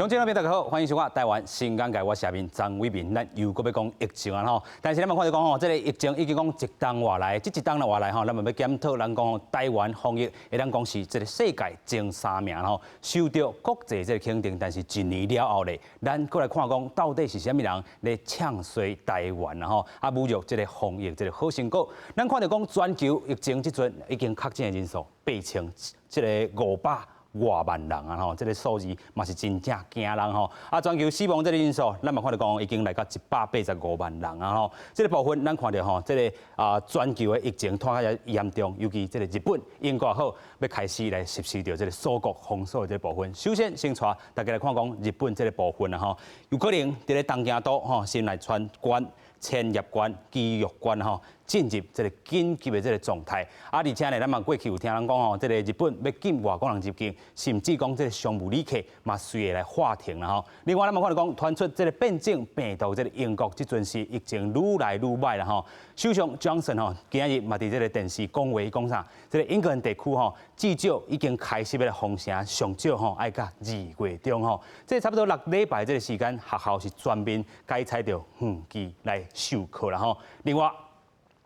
鄉親朋友大家好，歡迎收看台灣新眼界，我是阿明張偉民，咱又閣欲講疫情啊吼，但是咱嘛看著講吼，這個疫情已經講一冬外來，這一冬外來吼，咱嘛欲檢討，咱講台灣防疫，會當講是這個世界前三名吼，受著國際這個肯定，但是一年了後咧，咱閣來看講到底是啥物人咧唱衰台灣啊吼，啊侮辱這個防疫這個好成果，咱看著講全球疫情這陣已經確診的人數八千，這個五百外萬人啊吼，這個數字嘛是真正驚人吼。啊，全球死亡這個人數，咱嘛看著講已經來到185萬人啊吼。這個部分咱看著吼，這個啊全球的疫情拖較嚴重，尤其這個日本、英國好欲開始來實施著這個鎖國封鎖的這個部分。首先，先帶大家來看講日本這個部分啊吼，有可能佇咧東京都吼，神奈川縣、千葉縣、埼玉縣吼，進入這個緊急的這個狀態。啊，而且呢，咱嘛過去有聽人講吼，這個日本欲禁外國人入境，甚至講這個商務旅客嘛隨會來喊停啦吼。另外，咱嘛看著講傳出這個變種病毒，這個英國這陣是疫情愈來愈歹啦吼。首相強森吼，今日嘛佇這個電視講話講啥？這個英格蘭地區吼，至少已經開始欲來封城，上少吼愛到二月中吼。這差不多六禮拜這個時間，學校是全面改採著遠距來授課啦吼。另外，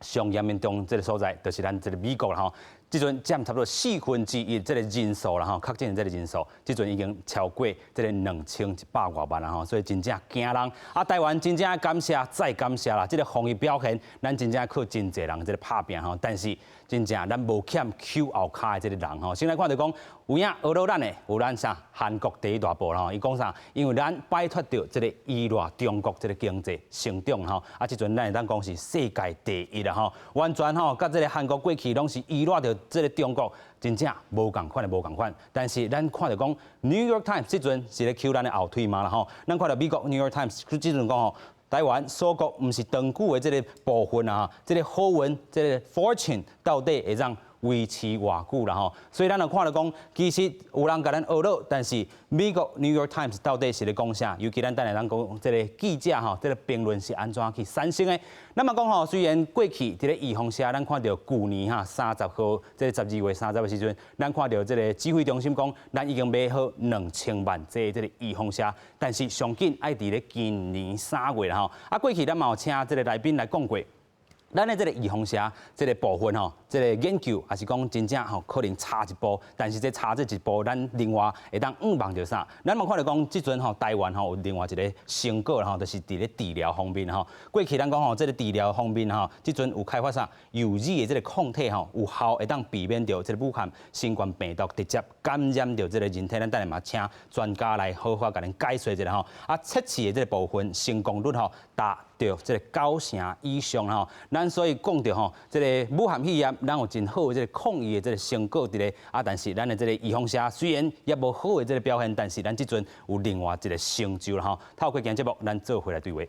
上嚴重這個所在，就是咱這個美國啦吼。這陣佔差不多四分之一這個人數啦吼，確診這個人數，這陣已經超過這個兩千一百外萬啦吼，所以真正驚人。啊，台灣真正感謝再感謝啦，這個防疫表現，咱真正靠真濟人這個拍拚吼。但是真正咱無欠搝後跤的這個人吼。先來看著講，有影呵咾咱的，有咱啥韓國第一大報吼，伊講啥？因為咱擺脫著這個依賴中國這個經濟成長吼，啊，這陣咱會當講是世界第一啦吼，完全吼，佮這個韓國過去攏是依賴著這個中國，真正無仝款的無仝款。但是咱看著講，New York Times 這陣是咧搝咱的後腿嘛啦吼，咱看著美國 New York Times 這陣講吼，台灣鎖國毋是長久的這個部分啊，這個好運，這個 fortune 到底會當維持偌久啦吼？所以咱就看著講，其實有人共咱呵咾，但是美國 New York Times 到底是咧講啥？尤其咱等下咱講這個記者吼，這個評論是按怎去產生的？咱嘛講吼，雖然過去佇咧預防射，咱看著舊年哈三十號，這個12月30的時陣，咱看著這個指揮中心講，咱已經買好兩千萬劑這個預防射，但是上緊愛佇咧今年三月啦吼。啊，過去咱嘛有請這個來賓來講過。咱的這個預防射這個部分吼，這個研究也是講真正吼可能差一步，但是這差這一步，咱另外會當向望著啥？咱嘛看著講，這陣吼台灣吼有另外一個成果吼，就是佇咧治療方面吼。過去咱講吼，這個治療方面吼，這陣有開發啥幼子的這個抗體吼，有效會當避免著這個武漢新冠病毒直接感染著這個人體。咱等下嘛請專家來好好共咱解說一下吼。啊，測試的這個部分成功率吼達著這個九成以上吼。咱所以講著吼，這個武漢肺炎，咱有真好的這個抗疫的這個成果佇咧啊，但是咱的這個預防射雖然也無好的這個表現，但是咱這陣有另外一個成就啦吼。透過今節目，咱做伙來對話。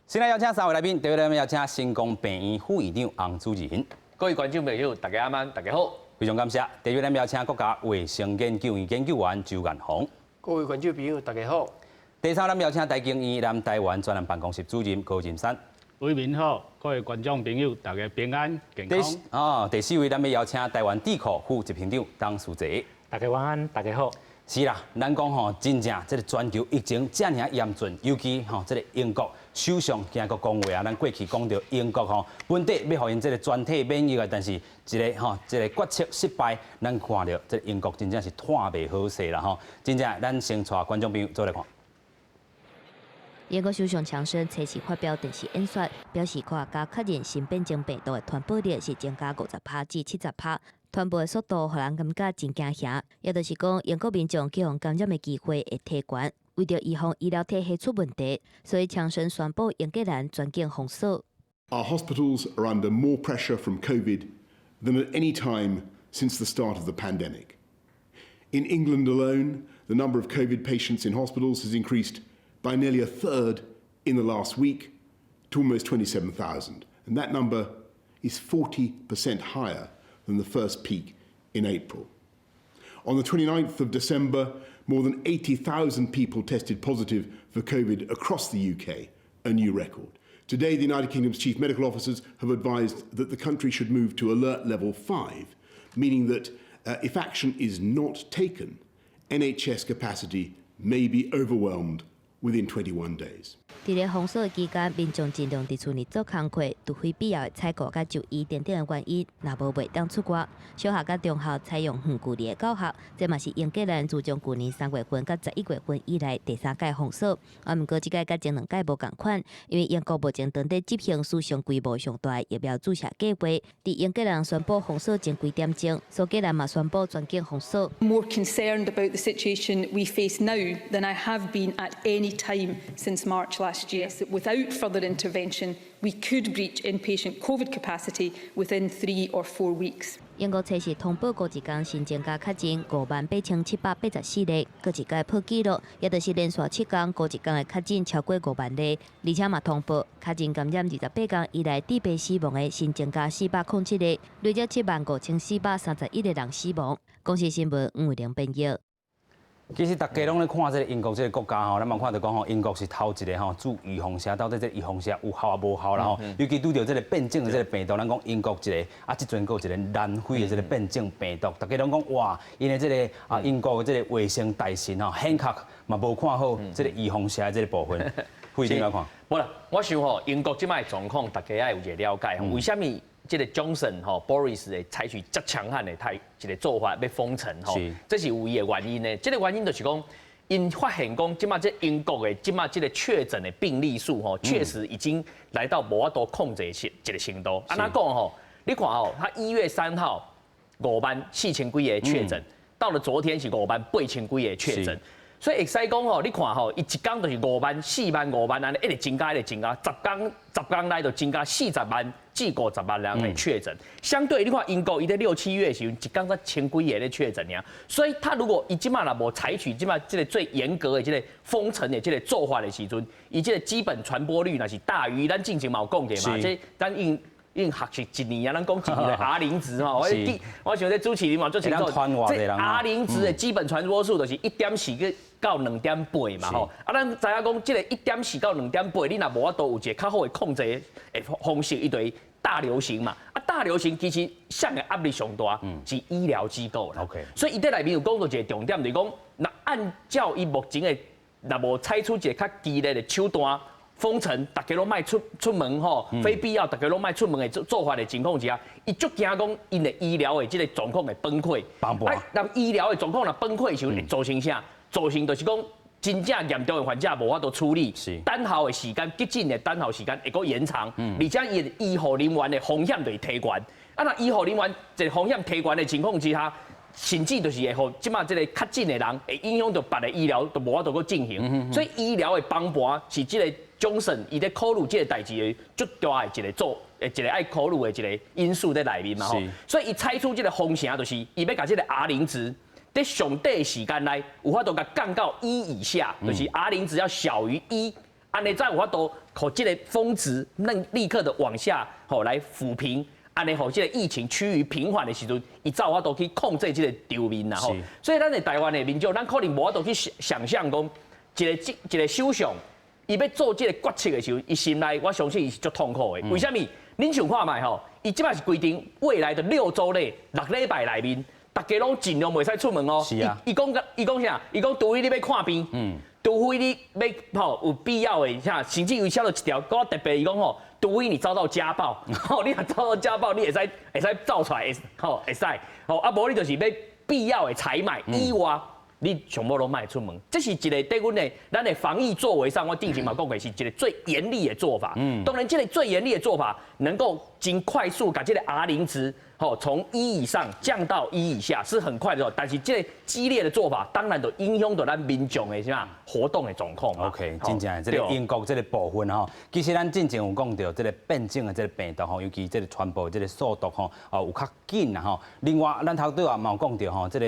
先來邀請三位來賓，第一位咱邀請成功病院副院長洪主任。各位觀眾朋友，大家晚安，大家好。非常感謝。第二位咱邀請國家衛生研究院研究員周彥宏。各位觀眾朋友，大家好。第三，咱邀請台經院南台灣專案辦公室主任高仁山。偉民好，各位觀眾朋友，大家平安健康。哦，第四位，咱欲邀請台灣智庫副執行長董書澤。大家晚安，大家好。是啦，咱講吼，真正這個全球疫情遮爾嚴峻，尤其吼這個英國首相今閣講話啊，咱過去講著英國吼，本底欲予𪜶這個全體免疫啊，但是一個吼這個決策失敗，咱看著這個英國真正是湠袂好勢啦吼。真正，咱先帶觀眾朋友做來看。英國首相強生初四發表電視演說，表示科學家確認新變種病毒的傳播力是增加五十趴至七十趴，傳播的速度予人感覺真驚嚇。也就是講，英國民眾去予感染的機會會提懸。為著預防醫療體系出問題，所以強生宣布英格蘭全境封鎖。 Our hospitals are under more pressure from COVID than at any time since the start of the pandemic. In England alone, the number of COVID patients in hospitals has increased by nearly a third in the last week to almost 27,000. And that number is 40% higher than the first peak in April. On the 29th of December, more than 80,000 people tested positive for COVID across the UK, a new record. Today, the United Kingdom's chief medical officers have advised that the country should move to alert level 5, meaning that if action is not taken, NHS capacity may be overwhelmed within 21 days. 佇咧封鎖期間，民眾盡量佇厝內做工課，除非必要的採購佮就醫等等的原因，若無袂當出外。小學佮中學採用遠距離的教學，這嘛是英格蘭自從舊年3月份佮11月份以來第三擺封鎖。啊，毋過這擺佮前兩擺無仝款，因為英國目前正佇執行史上規模上大的疫苗注射計劃。佇英格蘭宣布封鎖前幾點鐘，蘇格蘭嘛宣布全境封鎖。 More concerned about the situation we face now than I have been at any time since March last year. Without further intervention, we could breach inpatient COVID capacity within 3 or 4 weeks. 英國測試通報過一工新增加確診58,784例，閣一改破紀錄，也就是連續7工過一工的確診超過5萬例。而且嘛通報確診感染28工以來，致病死亡的新增加407個，累計75,431個人死亡。公視新聞吳慧玲編譯。其實大家攏咧看這個英國這個國家吼，咱嘛看著講吼，英國是頭一個吼注預防射，到底這個預防射有效抑無效啦吼。尤其拄著這個變種的這個病毒，咱講英國一個啊，這陣閣有一個南非的這個變種病毒，大家攏講哇，𪜶的這個啊英國的這個衛生大臣吼，漢克嘛無看好這個預防射的這個部分，會點樣看？無啦，我想吼，英國這擺狀況，大家愛有一個了解，為啥物這個 Johnson 吼 Boris 會採取遮強悍的態一個做法，欲封城吼，這是有伊的原因的。這個原因就是講，𪜶發現講，這擺這英國的這擺這個確診的病例數吼，確實已經來到無法度控制的一個程度。按怎講吼？你看吼，他1月3號5萬4千幾個確診，到了昨天是5萬8千幾個確診。所以會使講吼，你看吼，伊一工就是5萬、4萬、5萬按呢，一直增加，一直增加，10工10工內就增加40萬至50萬人的確診。相對你看英國，伊佇六七月的時陣，一工才千幾個咧確診爾。所以他如果伊這擺若無採取這擺這個最嚴格的這個封城的這個做法的時陣，伊這個基本傳播率若是大於咱之前嘛有講過嘛，這咱已經學習一年啊，咱講一年的 R 零值吼，我記我想這主持人嘛足清楚，這 R 零值的基本傳播數就是1.4到2.8嘛吼。啊，咱知影講這個1.4到2.8，你若無法度有一個較好的控制的方式，伊就會大流行嘛。啊，大流行其實啥的壓力上大是醫療機構啦。 所以伊佇內面有講到一個重點，就是講，若按照伊目前的，若無採取一個較激烈的手段，封城，大家攏莫出門吼，非必要大家攏莫出門的做法的情況之下，伊足驚講𪜶的醫療的這個狀況會崩潰。崩盤。啊，若醫療的狀況若崩潰的時候，會造成啥？造成就是講真正嚴重的患者無法度處理，等候的時間，急診的等候時間會閣延長，而且伊的醫護人員的風險就會提懸。啊，若醫護人員這個風險提懸的情況之下，甚至就是會予這擺這個確診的人會影響到別的醫療都無法度閣進行。所以醫療的崩盤是這個強森伊咧考慮這個代誌的足大的一個做，一個愛考慮的一個因素佇內面嘛吼。所以伊採取這個封城，就是伊欲共這個 R 零值佇上短的時間內有法度共降到一以下，就是 R 零值要小於一，按呢才有法度予這個峰值能立刻的往下吼來撫平。按呢予這個疫情趨於平緩的時陣，伊才有法度去控制這個場面啦吼。所以咱的台灣的民眾，咱可能無法度去想想像講，一個首相，伊欲做這個決策的時候，伊心內我相信伊是足痛苦的。為啥物？恁想看覓吼？伊這擺是規定未來的6週內，6禮拜內面，大家攏盡量袂使出門哦。伊講啥？伊講除非你欲看病，除非你欲吼有必要的啥，甚至有寫著一條，閣特別伊講吼，除非你遭到家暴，吼，你若遭到家暴，你會使走出來，會吼會使，吼啊無你就是欲必要的採買以外，你全部攏莫出門。這是一個對阮的咱的防疫作為上，我之前嘛講過，是一個最嚴厲的做法。當然，這個最嚴厲的做法能夠真快速共這個 R 零值，吼從一以上降到一以下，是很快的。但是這個激烈的做法，當然就影響到咱民眾的啥活動的狀況。 OK，真正的這個英國這個部分吼，其實咱之前有講到這個變種的這個病毒吼，尤其這個傳播這個速度吼，哦有較緊啦吼。另外，咱頭拄仔嘛有講到吼，這個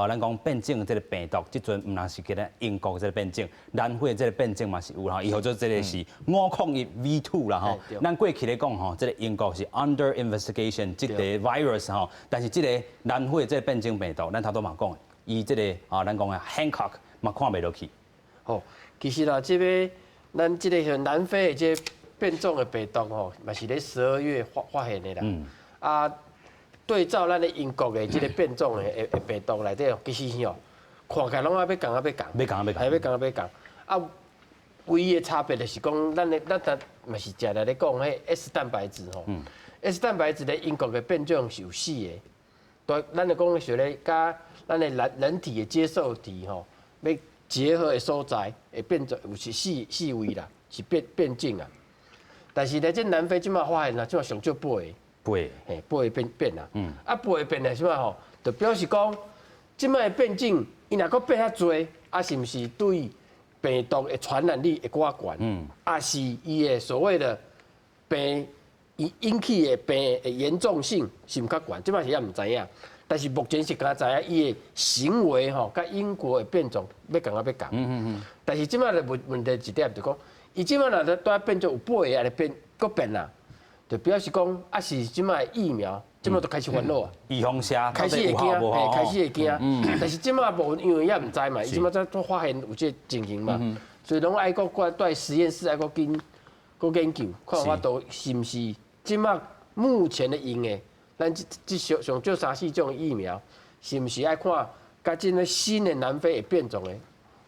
咱講變種的這個病毒，這陣毋但是佮英國這個變種，南非這個變種嘛是有吼，伊號做這個是501 V2 啦吼。咱過去咧講吼，這個英國是 under investigation 這個 virus 吼，但是這個南非這個變種病毒，咱頭拄嘛講，伊這個啊，咱講的 Hancock 嘛看袂落去。吼，其實啦，這個咱這個南非的這個變種的病毒吼，嘛是咧12月發現的啦。啊，對照咱的英國的這個變種的病毒內底，其實吼，看起來攏仔欲仝仔欲仝，欲仝欲仝，欲仝欲仝。啊，唯一的差別就是講，咱嘛是常常咧講彼 S 蛋白質吼，S 蛋白質咧英國的變種是有四個，對，咱咧講說咧，佮咱的人體的接受體吼，欲結合的所在會變做有是四位啦，是變種啊。但是咧，這南非這擺發現啊，這擺上少八個，八個，嘿，八個變啊，啊，八個變來啥物吼？就表示講，這擺的變種，伊若閣變較濟，啊，是毋是對病毒的傳染力會閣較懸？啊，是伊的所謂的病，伊引起的病的嚴重性是毋較懸？這擺是猶毋知影。但是目前是敢知影伊的行為吼，佮英國的變種欲仝仔欲仝。但是這擺的問題一點就講，伊這擺若咧拄變做有八個按呢變，閣變啦，就表示講啊是這擺疫苗，這擺就開始煩惱啊。預防射開始會驚，嘿，開始會驚。但是這擺無，因為猶毋知嘛，伊這擺才拄發現有這個情形嘛，所以攏愛閣過來實驗室愛閣緊閣研究，看有法度是毋是這擺目前的用的。咱這上少三四種疫苗，是毋是愛看佮這個新的南非會變種的，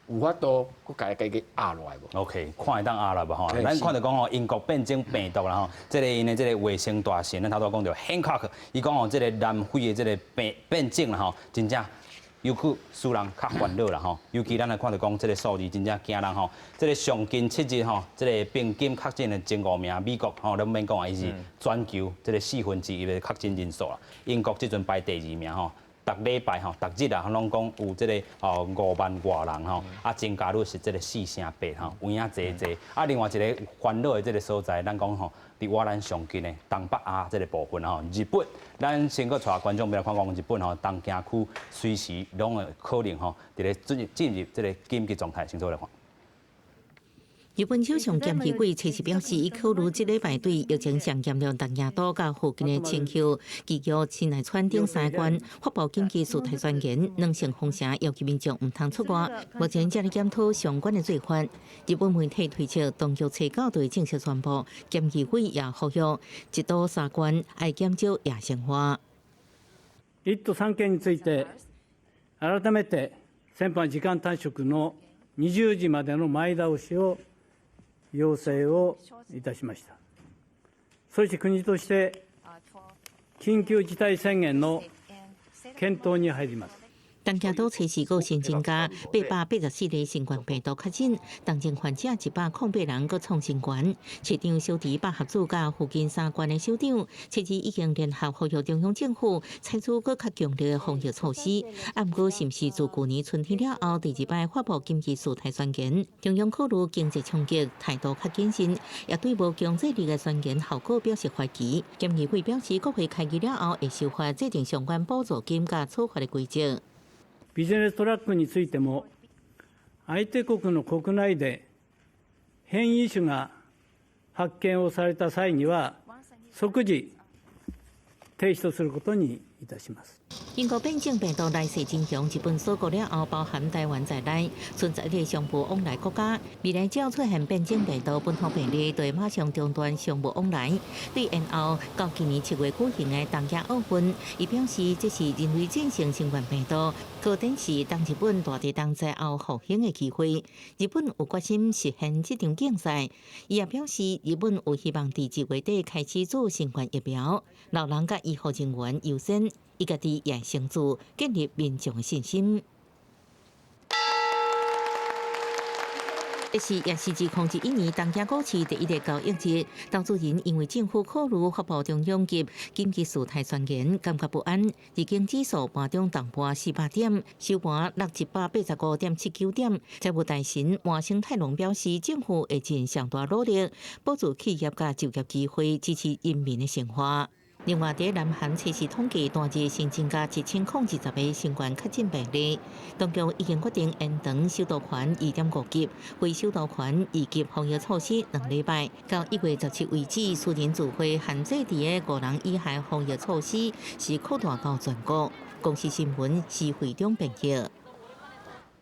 有法度閣共伊壓落來無？OK，看會當壓落無吼？咱看著講吼，英國變種病毒啦吼，這個𪜶的這個衛生大臣，咱頭拄仔講著 Hancock，伊講吼，這個南非的這個變種啦吼，真正又閣使人較煩惱啦吼。尤其咱來看著講，這個數字真正驚人吼。這個上近7日吼，這個平均確診的前五名，美國吼，攏免講啊，伊是全球這個1/4的確診人數啦。英國這陣排第二名吼。逐禮拜吼，逐日啊，攏講有這個哦5萬外人吼，啊增加率是這個4成8吼，有影濟濟。啊，另外一個煩惱的這個所在，咱講吼，佇倚咱上近的東北亞這個部分吼，日本，咱先閣帶觀眾朋友看講日本吼，東京區隨時攏會可能吼，佇咧進入這個緊急狀態，先做來看。日本首相菅義偉初時表示，伊考慮這禮拜對疫情上嚴重東京都佮附近的千葉、岐阜、神奈川等三縣發布緊急事態宣言，兩省封城，要求民眾毋通出外。目前正咧檢討相關的做法。日本媒體推測，當局初九就會正式宣布，菅義偉也呼籲一都三縣愛減少夜生活。一都三県について改めて先般時間短縮の20時までの前倒しを要請をいたしました。そして国として緊急事態宣言の検討に入ります。東京都初四閣新增加884例新冠病毒確診，當前患者108人閣創新高。市長小池百合子佮附近三縣的首長，七日已經聯合呼籲中央政府採取閣較強烈的防疫措施。啊，毋過是毋是自舊年春天了後第二擺發布緊急事態宣言，中央考慮經濟衝擊，態度較謹慎，也對無強制力的宣言效果表示懷疑。菅義偉表示，國會開議了後會修法制定相關補助金佮處罰的規則。ビジネストラックについても、相手国の国内で変異種が発見をされた際には、即時停止とすることにいたします。英國變種病毒來勢真強，日本鎖國了後，包含台灣在內，存在的商務往來國家，未來只要出現變種病毒本土病例，就會馬上中斷商務往來。對延後到今年7月舉行的東京奧運，伊表示這是人類戰勝新冠病毒，閣展示當日本大地震災後復興的機會。日本有決心實現這場競賽。伊也表示，日本有希望佇1月底開始注新冠疫苗，老人佮醫護人員優先。伊家己也承做建立民眾的信心。這是也是自2011年東京股市第一個交易日，投資人因為政府考慮發布中央級緊急事態宣言，感覺不安。日經指數盤中重跌400點，收盤落185.79點。財務大臣麻生太郎表示，政府會盡上大努力保住企業佮就業機會，支持人民的生活。另外，佇南韓測試統計，單日新增加1020個新冠確診病例。當局已經決定延長首都圈2.5級、非首都圈2級防疫措施2禮拜，到1月17為止，私人聚會限制佇個五人以下防疫措施是擴大到全國。公視新聞施惠中編譯。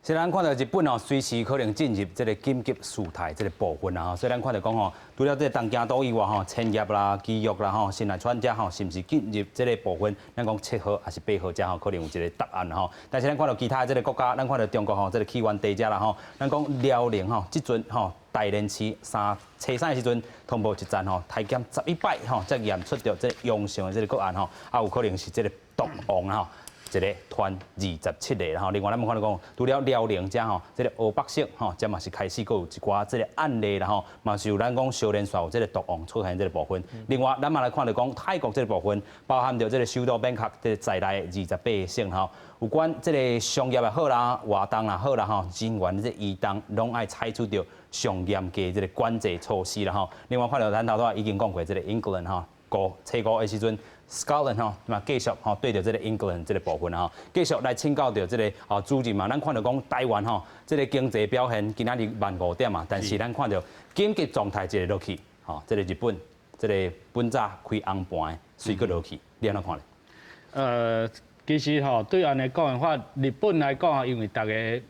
雖然看到日本哦，隨時可能進入這個緊急事態這個部分啊，所以咱看著講吼，除了這個東京都以外吼，千葉啦、埼玉啦吼、神奈川遮吼，是毋是進入這個部分？咱講7號抑是8號遮吼，可能有一個答案吼。但是咱看到其他的這個國家，咱看到中國吼，這個起源地遮啦吼，咱講遼寧吼，這陣吼大連市三初三的時陣通報一站吼，體檢11擺吼，才驗出著這個陽性的這個個案吼，啊有可能是這個毒王吼。一个傳27个吼，另外咱們看著講，除了遼寧遮吼，這個河北省吼，這嘛是開始閣有一寡這個案例啦吼，嘛是有咱講相連紲有這個毒王出現這個部分。另外，咱嘛來看著講泰國這個部分，包含著這個首都曼谷這個在內28個省吼，有關這個商業也好啦、活動也好啦吼，人員這個移動攏愛採取著上嚴格這個管制措施啦吼。另外看著咱頭拄仔已經講過這個 England 吼，五初五的時陣，Scotland 吼，嘛繼續吼對著這個 England 這個部分吼，繼續來請教著這個哦主任嘛，咱看著講台灣吼，這個經濟表現今仔日15,000點嘛，但是咱看著緊急狀態一个落去，吼，這個日本這個本早開紅盤的隨閣落去，你按怎看咧？其實吼，對按呢講的話，日本來講啊，因為逐家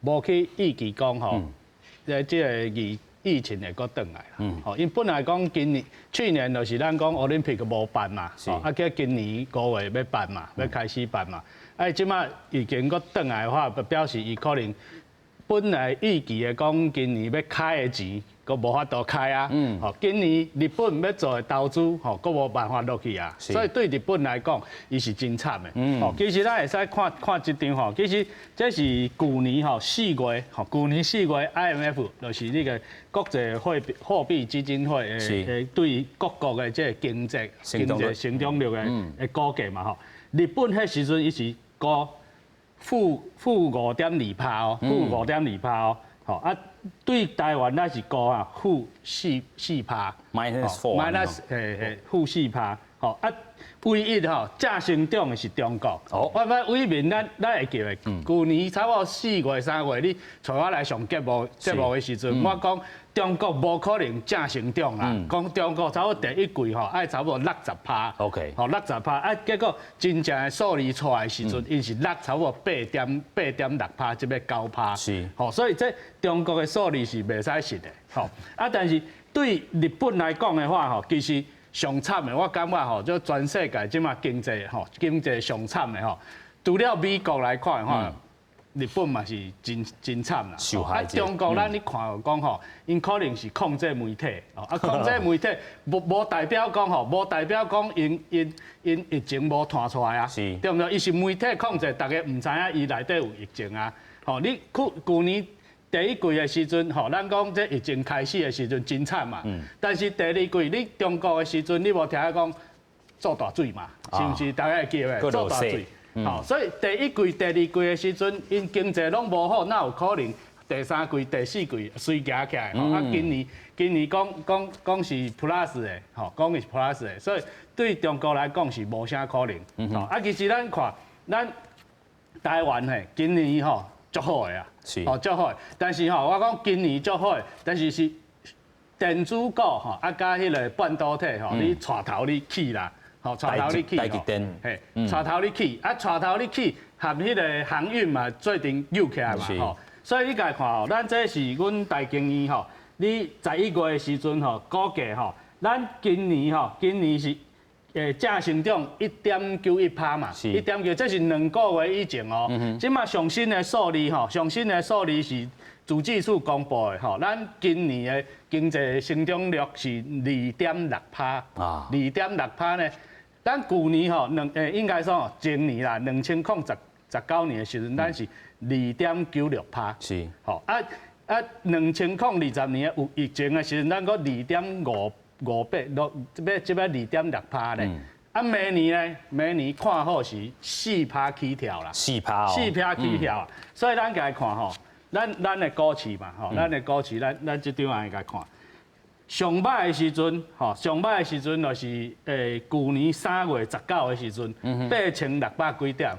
無去預期講吼，這個疫情會閣轉來啦。吼，因本來講今年、去年就是咱講奧林匹克無辦嘛，啊，結今年5月欲辦嘛，欲開始辦嘛。啊，這擺疫情閣轉來的話，就表示伊可能本來預期的講今年欲開的錢，閣無法度開啊。吼，今年日本欲做的投資，吼，閣無辦法落去啊。所以對日本來講，伊是真慘的。吼，其實咱會使看看這張吼，其實這是舊年吼四月，吼，舊年四月 IMF 就是那個國際貨幣基金會的對各國的這個經濟成長率的估計嘛吼。日本彼時陣伊是估負5.2趴哦，負5.2趴哦，吼啊，對台灣咱是估啊負四趴，minus four， minus 嘿嘿負四趴，吼啊，唯一吼正成長的是中國。我我偉民咱會記得，舊年差不多4月3月，你揣我來上節目的時陣，我講中國無可能正成長啦，講中國差不多第一季吼愛差不多60趴吼60趴，啊結果真正的數字出來的時陣，𪜶是落差不多8.6趴，這欲9趴，吼，所以這中國的數字是袂使信的，吼啊，但是對日本來講的話，吼，其實上慘的，我感覺吼，就全世界這馬經濟吼，經濟上慘的吼，除了美國來看的話，日本嘛是真真慘啦。啊，中國咱你看講吼，𪜶可能是控制媒體，啊，控制媒體無代表講吼，無代表講𪜶疫情無傳出來啊，對毋對？伊是媒體控制，逐家毋知影伊內底有疫情啊。吼，你去年第一季的時陣，吼，咱講這疫情開始的時陣真慘嘛。但是第二季你中國的時陣，你無聽講做大水嘛？是毋是？大家會記得做大水。吼，所以第一季、第二季的時陣，𪜶經濟攏無好，哪有可能第三季、第四季隨行起來？啊，今年講是 plus 的，吼，講是 plus 的，所以對中國來講是無啥可能。吼，啊，其實咱看咱台灣嘿，今年吼足好的啊，吼足好的，但是吼我講今年足好的，但是是電子股吼，啊佮彼個半導體吼，你帶頭咧起啦。吼，帶頭咧起，嘿，帶頭咧起，啊，帶頭咧起，和彼個航運嘛，最近扭起來嘛，吼，所以你共看吼，咱這是阮台經院吼，你11月的時陣吼，估計吼，咱今年吼，今年是正成長1.91趴嘛，1.9，這是2個月以前哦。這馬上新的數字吼，上新的數字是主計處公布的吼，咱今年的經濟成長率是2.6趴，2.6趴呢。咱舊年吼兩應該說前年啦，2019年的時陣，咱是2.96趴。吼啊啊，2020年有疫情的時陣，咱閣2.558，落這擺2.6趴咧。啊，明年呢？明年看好是四趴起跳啦。四趴哦。四趴起跳，所以咱共看吼，咱的股市嘛，吼，咱的股市，咱這張來共看。上歹的時陣，吼，上歹的時陣就是舊年3月19的時陣，8600幾點。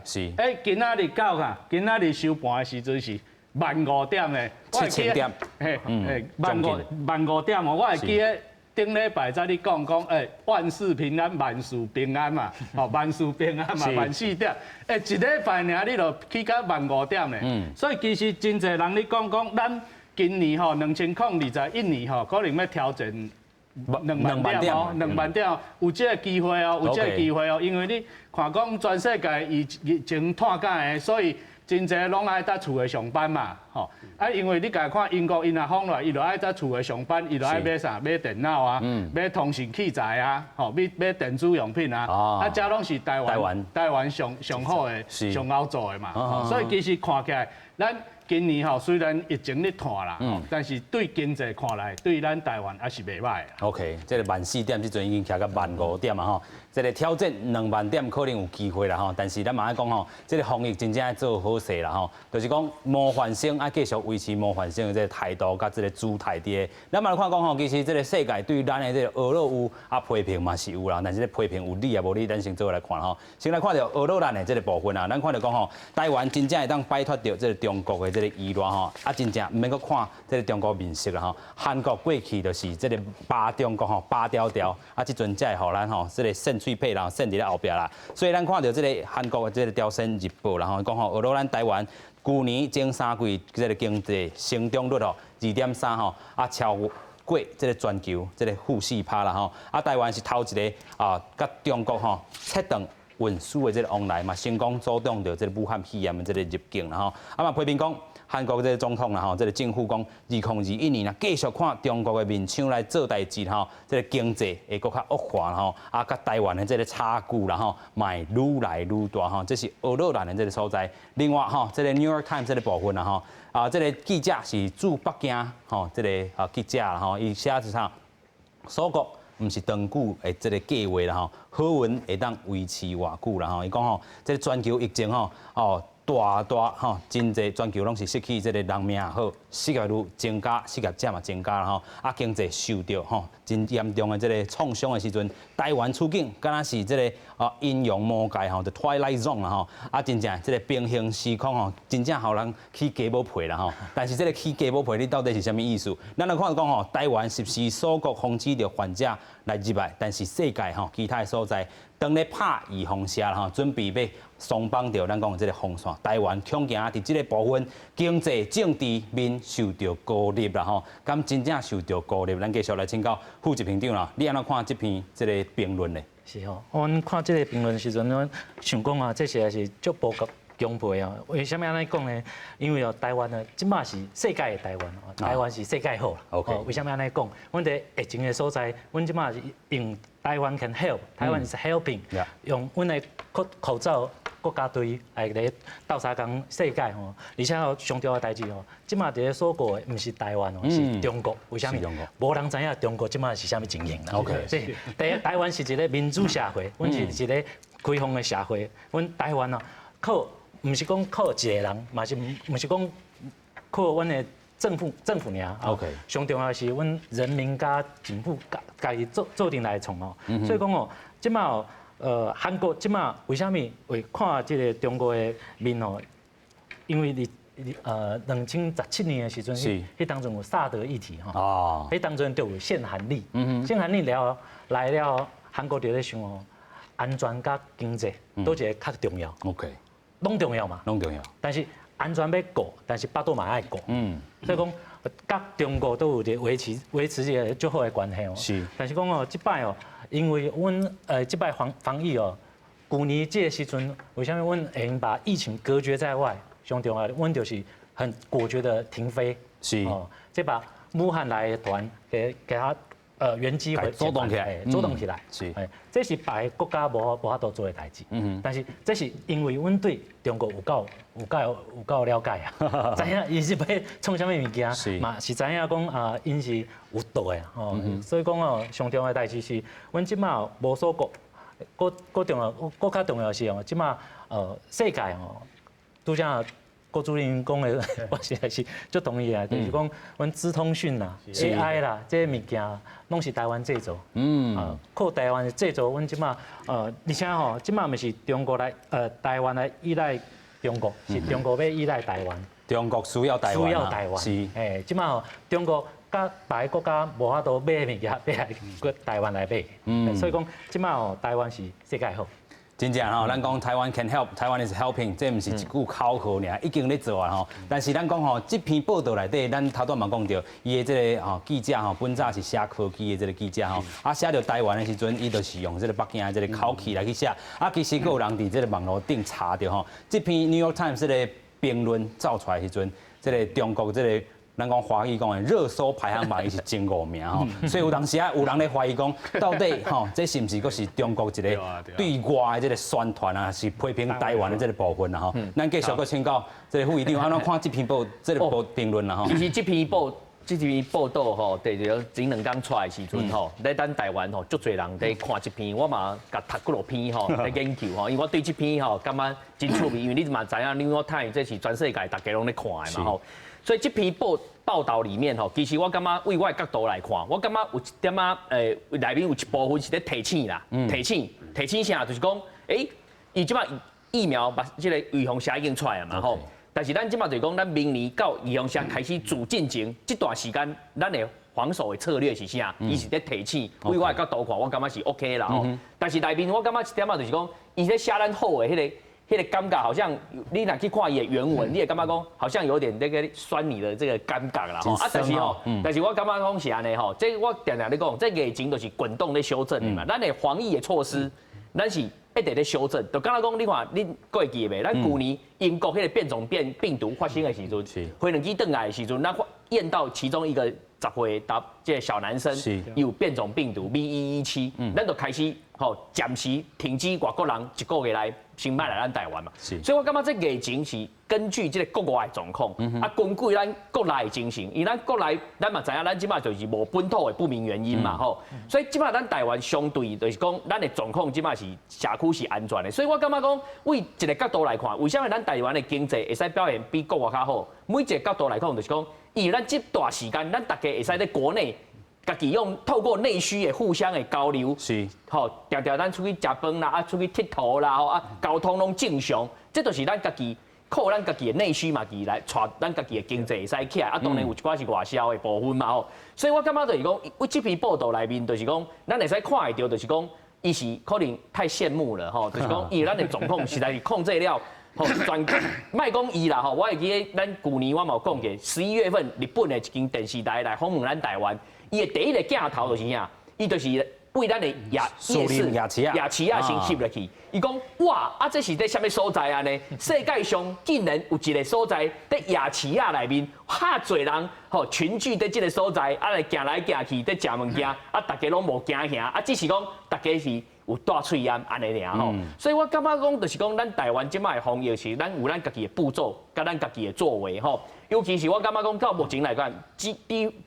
今仔日到哈，今仔日收盤的時陣是15,000點的。7000點。嘿，嘿，萬五萬五點哦，我會記得頂禮拜才咧講講，萬事平安，萬事平安嘛，吼，萬事平安嘛，14點，一禮拜爾你就起到1.5萬咧，所以其實真濟人咧講講，咱今年吼2021年吼，可能欲挑戰兩萬點哦，兩萬點有這個機會哦，有這個機會哦，因為你看講全世界疫情拖甲的，所以真濟攏愛佇厝內上班嘛，吼啊，因為你共看英國𪜶若封落來，伊就愛佇厝內上班，伊就愛買啥？買電腦啊，買通訊器材啊，吼，買電子用品啊，啊，這攏是台灣台灣上上好的、上好做的嘛，所以其實看起來，咱今年吼雖然疫情咧拖啦，但是對經濟看來，對咱台灣還是袂䆀。 OK，這個14,000點這陣已經徛到1.5萬點嘛吼，這個挑戰2萬點可能有機會啦吼，但是咱嘛愛講吼，這個防疫真正愛做好勢啦吼，就是講模範生愛繼續維持模範生的這個態度佮這個姿態佇個。咱嘛來看講吼，其實這個世界對咱的這個俄羅烏啊批評嘛是有啦，但是這批評有理抑無理，咱先做伙來看吼。先來看著俄羅蘭的這個部分啊，咱看著講吼，台灣真正會當擺脫著這個中國的這個依賴吼，啊真正毋免閣看這個中國面色啦吼。韓國過去就是這個巴中國吼，巴牢牢，啊這陣才會予咱吼這個扇喙皮啦，扇佇咧後壁啦。所以咱看著這個韓國的這個朝鮮日報啦吼，講吼俄羅蘭台灣舊年前三季這個經濟成長率吼2.3吼，啊超過這個全球這個-4%啦吼。啊台灣是頭一個啊，佮中國吼切斷運輸的這個往來嘛，成功阻擋著這個武漢肺炎的這個入境啦吼。啊嘛批評講韓國這個總統啦吼，這個政府講2021年啊，繼續看中國的面相來做代誌吼，這個經濟會閣較惡化吼，啊，佮台灣的這個差距啦吼，嘛會愈來愈大吼，這是俄羅蘭的這個所在。另外吼，這個 New York Times 這個部分啦吼，啊，這個記者是駐北京吼，這個啊記者啦吼，伊寫是啥？鎖國毋是長久的這個計劃啦吼，好運會當維持偌久啦吼？伊講吼，這個全球疫情吼，哦。大大吼，真濟全球攏是失去這個人命也好，失業率增加，失業者嘛增加啦吼，啊經濟受著吼真嚴重的這個創傷的時陣，台灣處境敢若是這個啊陰陽魔界吼，就 Twilight Zone 啦吼，啊真正這個平行時空吼，真正予人起雞母皮啦吼。但是這個起雞母皮，你到底是啥物意思？咱來看講吼，台灣是毋是鎖國防止著患者來入來，但是世界吼其他的所在，當咧拍預防射吼，準備欲鬆綁著咱講的這個防線，台灣恐驚佇這個部分經濟、政治面受著孤立啦吼，敢真正受著孤立？咱繼續來請教副執行長啦，你按怎看這篇這個評論呢？是吼，阮看這個評論時陣，阮想講啊，這實在是足無公平啊！為啥物按呢講呢？因為哦，台灣呢，這馬是世界的台灣，台灣是世界好。 OK。為啥物按呢講？阮佇疫情的所在，阮這馬是用台灣 can help，台灣 is helping，用阮的口罩國家隊來咧鬥相共世界吼，而且哦，上重要的代誌吼，這馬佇咧鎖國的毋是台灣哦，是中國。為啥物？無人知影中國這馬是啥物情形啦。 OK。所以第一，台灣是一個民主社會，阮是一個開放的社會。阮台灣哦，靠毋是講靠一個人，嘛是毋是講靠阮的政府爾。 上重要的是阮人民佮政府家家己做做陣來創哦。所以講哦，這馬哦。韓國這馬為啥物會看這個中國的面哦？因為佇2017年的時陣，彼當陣有薩德議題吼，彼當陣就有限韓令，限韓令了來了，韓國就咧想哦，安全佮經濟佗一个較重要攏重要嘛，攏重要。但是安全欲顧，但是腹肚嘛愛顧，所以講，佮中國都有一個維持這個足好的關係哦。但是講哦，這擺哦。因為阮這擺防疫哦，舊年這個時陣，為啥物阮會用把疫情隔絕在外？上重要，阮就是很果決的停飛。哦，這把武漢來的團給他原機回阻擋起來，阻擋起來。這是別个國家無法度做的代誌。但是這是因為阮對中國有夠了解啊，知影伊是欲創啥物物件，嘛是知影講啊，𪜶是有毒的吼。所以講哦，上重要的代誌是，阮這馬無鎖國，閣重要，閣較重要是哦，這馬世界哦，拄才郭主任講的，我實在是足同意啊，就是講阮資通訊啦、AI 啦，這個物件攏是台灣製造。靠台灣的製造，阮這馬而且吼，這馬毋是中國來，台灣來依賴中國，是中國欲依賴台灣。中國需要台灣，需要台灣。欸，這擺中國佮別个國家無法度買物件，欲來閣台灣來買。所以講，這擺哦，台灣是世界好。真正吼，咱講 Taiwan can help，Taiwan is helping，這毋是一句口號爾，已經咧做啊吼。但是咱講吼，這篇報道內底，咱頭拄嘛講著，伊的這个吼記者吼，本早是寫科技的這个記者吼，啊寫著台灣的時陣，伊就是用這个北京的這个口氣來去寫。啊，其實閣有人佇這个網路頂查著吼，這篇 New York Times 這个評論走出來時陣，這个中國這个咱講華語講的熱搜排行榜，伊是前五名吼，所以有當時啊，有人咧懷疑講，到底吼這是毋是閣是中國一个對外的這个宣傳啊，是批評台灣的這个部分啦吼。咱繼續閣請教這个副議長，按怎看這篇報這个報評論啦吼？其實這篇報道吼，對對，前兩工出來的時陣吼，咧咱台灣吼，足濟人佇看這篇，我嘛共讀幾落篇吼，咧研究吼，因為我對這篇吼感覺真趣味，因為你嘛知影，New York Times 這是全世界大家攏咧看的嘛吼。所以這篇報道裡面吼，其實我感覺為我的角度來看，我感覺有一點仔內面有一部分是咧提醒啦，提醒提醒啥？就是講，欸，伊這擺疫苗把這个預防射已經出來了嘛吼。但是咱這擺就是講，咱明年到預防射開始注進前這段時間，咱的防守的策略是啥？伊是咧提醒，為我的角度看，我感覺是 OK 啦吼。但是內面我感覺一點仔就是講，伊咧寫咱好的彼个感覺好像你若去看伊的原文，你會感覺講好像有點那個酸你的這個感覺啦。啊，但是吼，但是我感覺講是按呢吼，這我定定咧講，這疫情就是滾動咧修正的嘛。咱的防疫的措施，咱是一直咧修正。就敢若講，你看你閣會記袂？咱舊年英國彼个變種變病毒發生的時陣，飛輪機轉來的時陣，咱驗到其中一個10歲的這个小男生有變種病毒 B.1.1.7，咱就開始吼暫時停止外國人一個月來先莫來咱台灣嘛。所以我感覺這疫情是根據這个國外的狀況，啊，根據咱國內的情形，因為咱國內咱嘛知影，咱這擺就是無本土的不明原因嘛吼，所以這擺咱台灣相對就是講，咱的狀況這擺是社區是安全的，所以我感覺講，為一个角度來看，為啥物咱台灣的經濟會使表現比國外較好？每一个角度來講，就是講，因為咱這段時間，咱大家會使佇國內家己用透過內需的互相的交流，吼，定定咱出去食飯啦，啊，出去𨑨迌啦，吼，啊，交通攏正常，這就是咱家己靠咱家己的內需嘛，己來帶咱家己的經濟會使起來，啊，當然有一寡是外銷的部分嘛，吼，所以我感覺就是講，為這篇報道內面就是講，咱會使看會著，就是講，伊是可能太羨慕了，吼，就是講，因為咱的總統實在是控制了。吼，全莫講伊啦吼，我會記得咱舊年我嘛有講過，11月份日本的一間電視台來訪問咱台灣，伊的第一个鏡頭就是啥？伊就是為咱的夜市夜市啊夜市仔先翕入去。伊講哇，啊這是佇啥物所在按呢？世界上竟然有一个所在佇夜市仔內面，遐濟人吼群聚佇這个所在，啊來行來行去，佇食物件，啊大家攏無驚嚇，啊只是講大家是有戴喙罨按呢爾吼，所以我感覺講就是講，咱台灣這擺的防疫是咱有咱家己的步驟，佮咱家己的作為吼。尤其是我感覺講到目前來講，指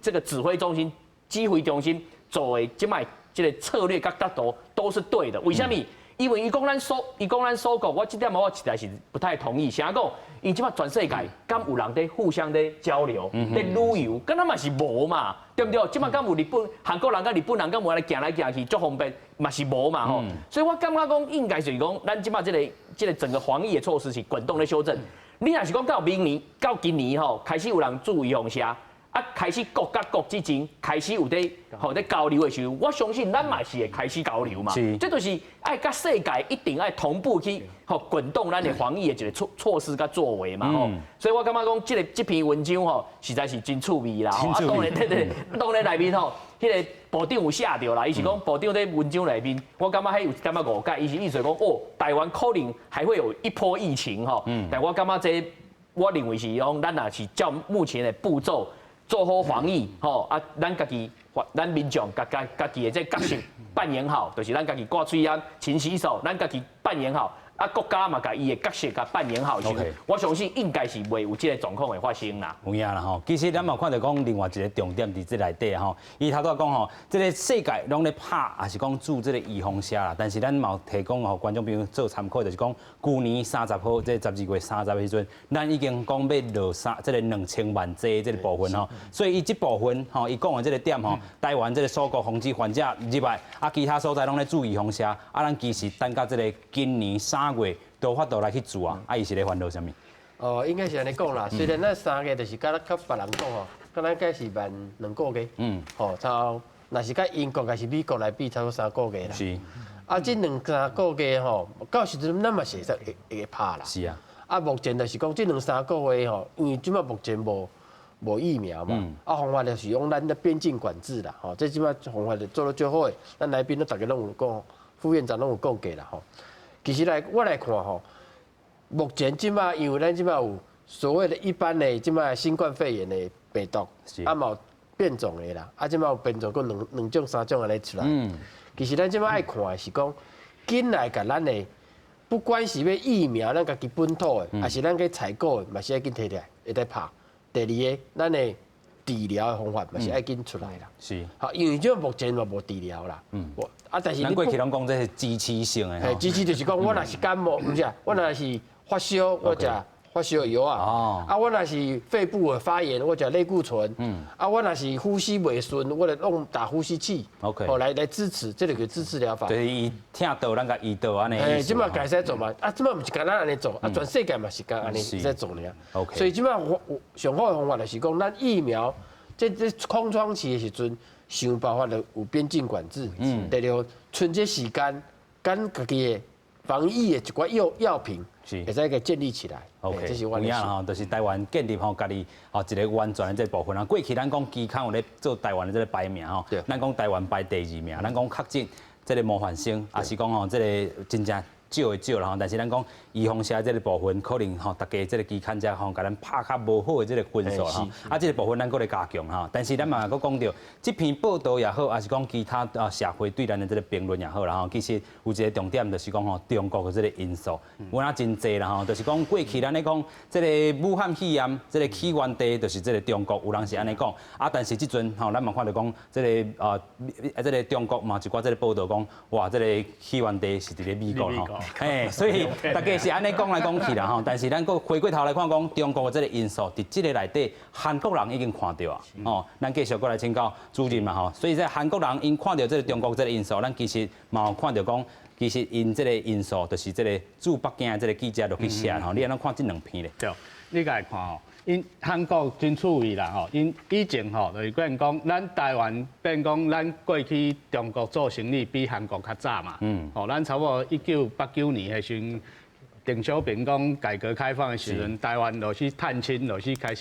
這个指揮中心、指揮中心做的這擺這个策略佮角度都是對的。為啥物？因為伊講咱鎖國，我這點我實在是不太同意。啥講？因這擺全世界敢有人佇互相佇交流、佇旅遊，敢若嘛是無嘛，對毋對？這擺敢有日本、韓國人佮日本人敢有按呢行來行去，足方便，嘛是無嘛吼。所以我感覺講，應該就是講，咱這擺這个整個防疫的措施是滾動咧修正。你若是講到明年、到今年吼，開始有人注預防射，啊，開始國佮國之間開始有佇吼佇交流的時候，我相信咱嘛是會開始交流嘛。這就是愛佮世界一定愛同步去吼滾動咱的防疫的一个措施佮作為嘛吼。所以我感覺講，這个這篇文章吼，實在是真趣味啦。啊，當然對對，當然內面吼，彼个部長有寫著啦，伊是講部長佇文章內面，我感覺彼有一點仔誤解，伊是意思講哦，台灣可能還會有一波疫情吼。但我感覺這我認為是講，咱若是照目前的步驟做好防疫吼，啊，咱家己咱民眾家己的這個角色扮演好，就是咱家己掛喙罨、勤洗手，咱家己扮演好。啊，國家嘛，共伊的角色共扮演好，我相信應該是袂有這个狀況會發生啦。有影啦吼，其實咱嘛看著講另外一个重點佇這內底吼，伊頭拄仔講吼，這个世界攏咧拍，也是講注這个預防射啦，但是咱嘛有提供予觀眾朋友做參考，就是講舊年30號，這12月30的時陣，咱已經講欲落三這个2000萬劑這个部分吼，所以伊這部分吼，伊講的這个點吼，台灣這个鎖國防止患者入來，啊，其他所在攏咧注預防射，啊，咱其實等到這个今年3月都有法度來去注啊，啊，伊是咧煩惱啥物？哦，應該是按呢講啦。雖然咱三月就是佮較別人講吼，佮咱該是慢2個月。吼，差不多，若是佮英國抑是美國來比，差不多三個月啦。啊，這兩三個月吼，到時陣咱嘛是會使會會拍啦。啊，目前就是講這兩三個月吼，因為這擺目前無疫苗嘛，啊，方法就是用咱的邊境管制啦，吼，這這擺方法就做得足好的，咱來賓攏逐家攏有講，副院長攏有講過啦，吼。其實來我來看吼，目前這擺因為咱這擺有所謂的一般的這擺新冠肺炎的病毒，啊嘛有變種的啦，啊這擺有變種閣兩種三種按呢出來。其實咱這擺愛看的是講，緊來共咱的，不管是欲疫苗，咱家己本土的，抑是咱去採購的，嘛是愛緊提來，會使拍。第二个，咱的治療的方法嘛是愛緊出來啦。好，因為這目前嘛無治療啦。啊，但是咱過去攏講這是支持性的。嘿，支持就是講，我若是感冒，毋是啊，我若是發燒，我食發燒藥啊。啊，我若是肺部的發炎，我食類固醇。啊，我若是呼吸袂順，我就用打呼吸器。 哦，來支持，這個叫支持療法。就是伊疼著，咱共醫著按呢。嘿，這擺會使做嘛？啊，這擺毋是干焦按呢做，啊，全世界嘛是干按呢在做爾。 所以這擺上好的方法就是講，咱疫苗這空窗期的時陣，想辦法就有邊境管制。第二，趁這時間，咱家己的防疫的一寡藥品，會使共建立起來。 OK，這是我有影吼，就是台灣建立吼家己吼一個完全的這個部分啊。過去咱講期刊有咧做台灣的這個排名吼，咱講台灣排第二名，咱講確診這個模範生，抑是講吼這個真正少的少啦吼，但是咱講預防射這個部分，可能吼逐家這個期刊者吼，共咱拍較無好的這個分數吼。啊，這個部分咱閣咧加強吼。但是咱嘛閣講著，這篇報道也好，抑是講其他啊社會對咱的這個評論也好啦吼，其實有一個重點就是講吼，中國的這個因素，有影真濟啦吼，就是講過去咱咧講這個武漢肺炎這個起源地就是這個中國，有人是按呢講啊，但是這陣吼，咱嘛看著講這個啊，這個中國嘛一寡這個報道講，哇，這個起源地是佇咧美國吼。嘿，所以逐家是按呢講來講去啦吼，但是咱閣回過頭來看講，中國的這個因素佇這個內底，韓國人已經看著啊，哦，咱繼續閣來請教主任嘛吼，所以這韓國人𪜶看著這個中國這個因素，咱其實嘛有看著講，其實𪜶這個因素就是這個駐北京的這個記者落去寫吼，你按怎看這兩篇咧？對，你共看吼，𪜶韓國真趣味啦吼，𪜶以前吼就是講講，咱台灣變講咱過去中國做生意比韓國較早嘛，吼，咱差不多1989年彼時陣，鄧小平講改革開放的時陣，台灣落去探親，落去開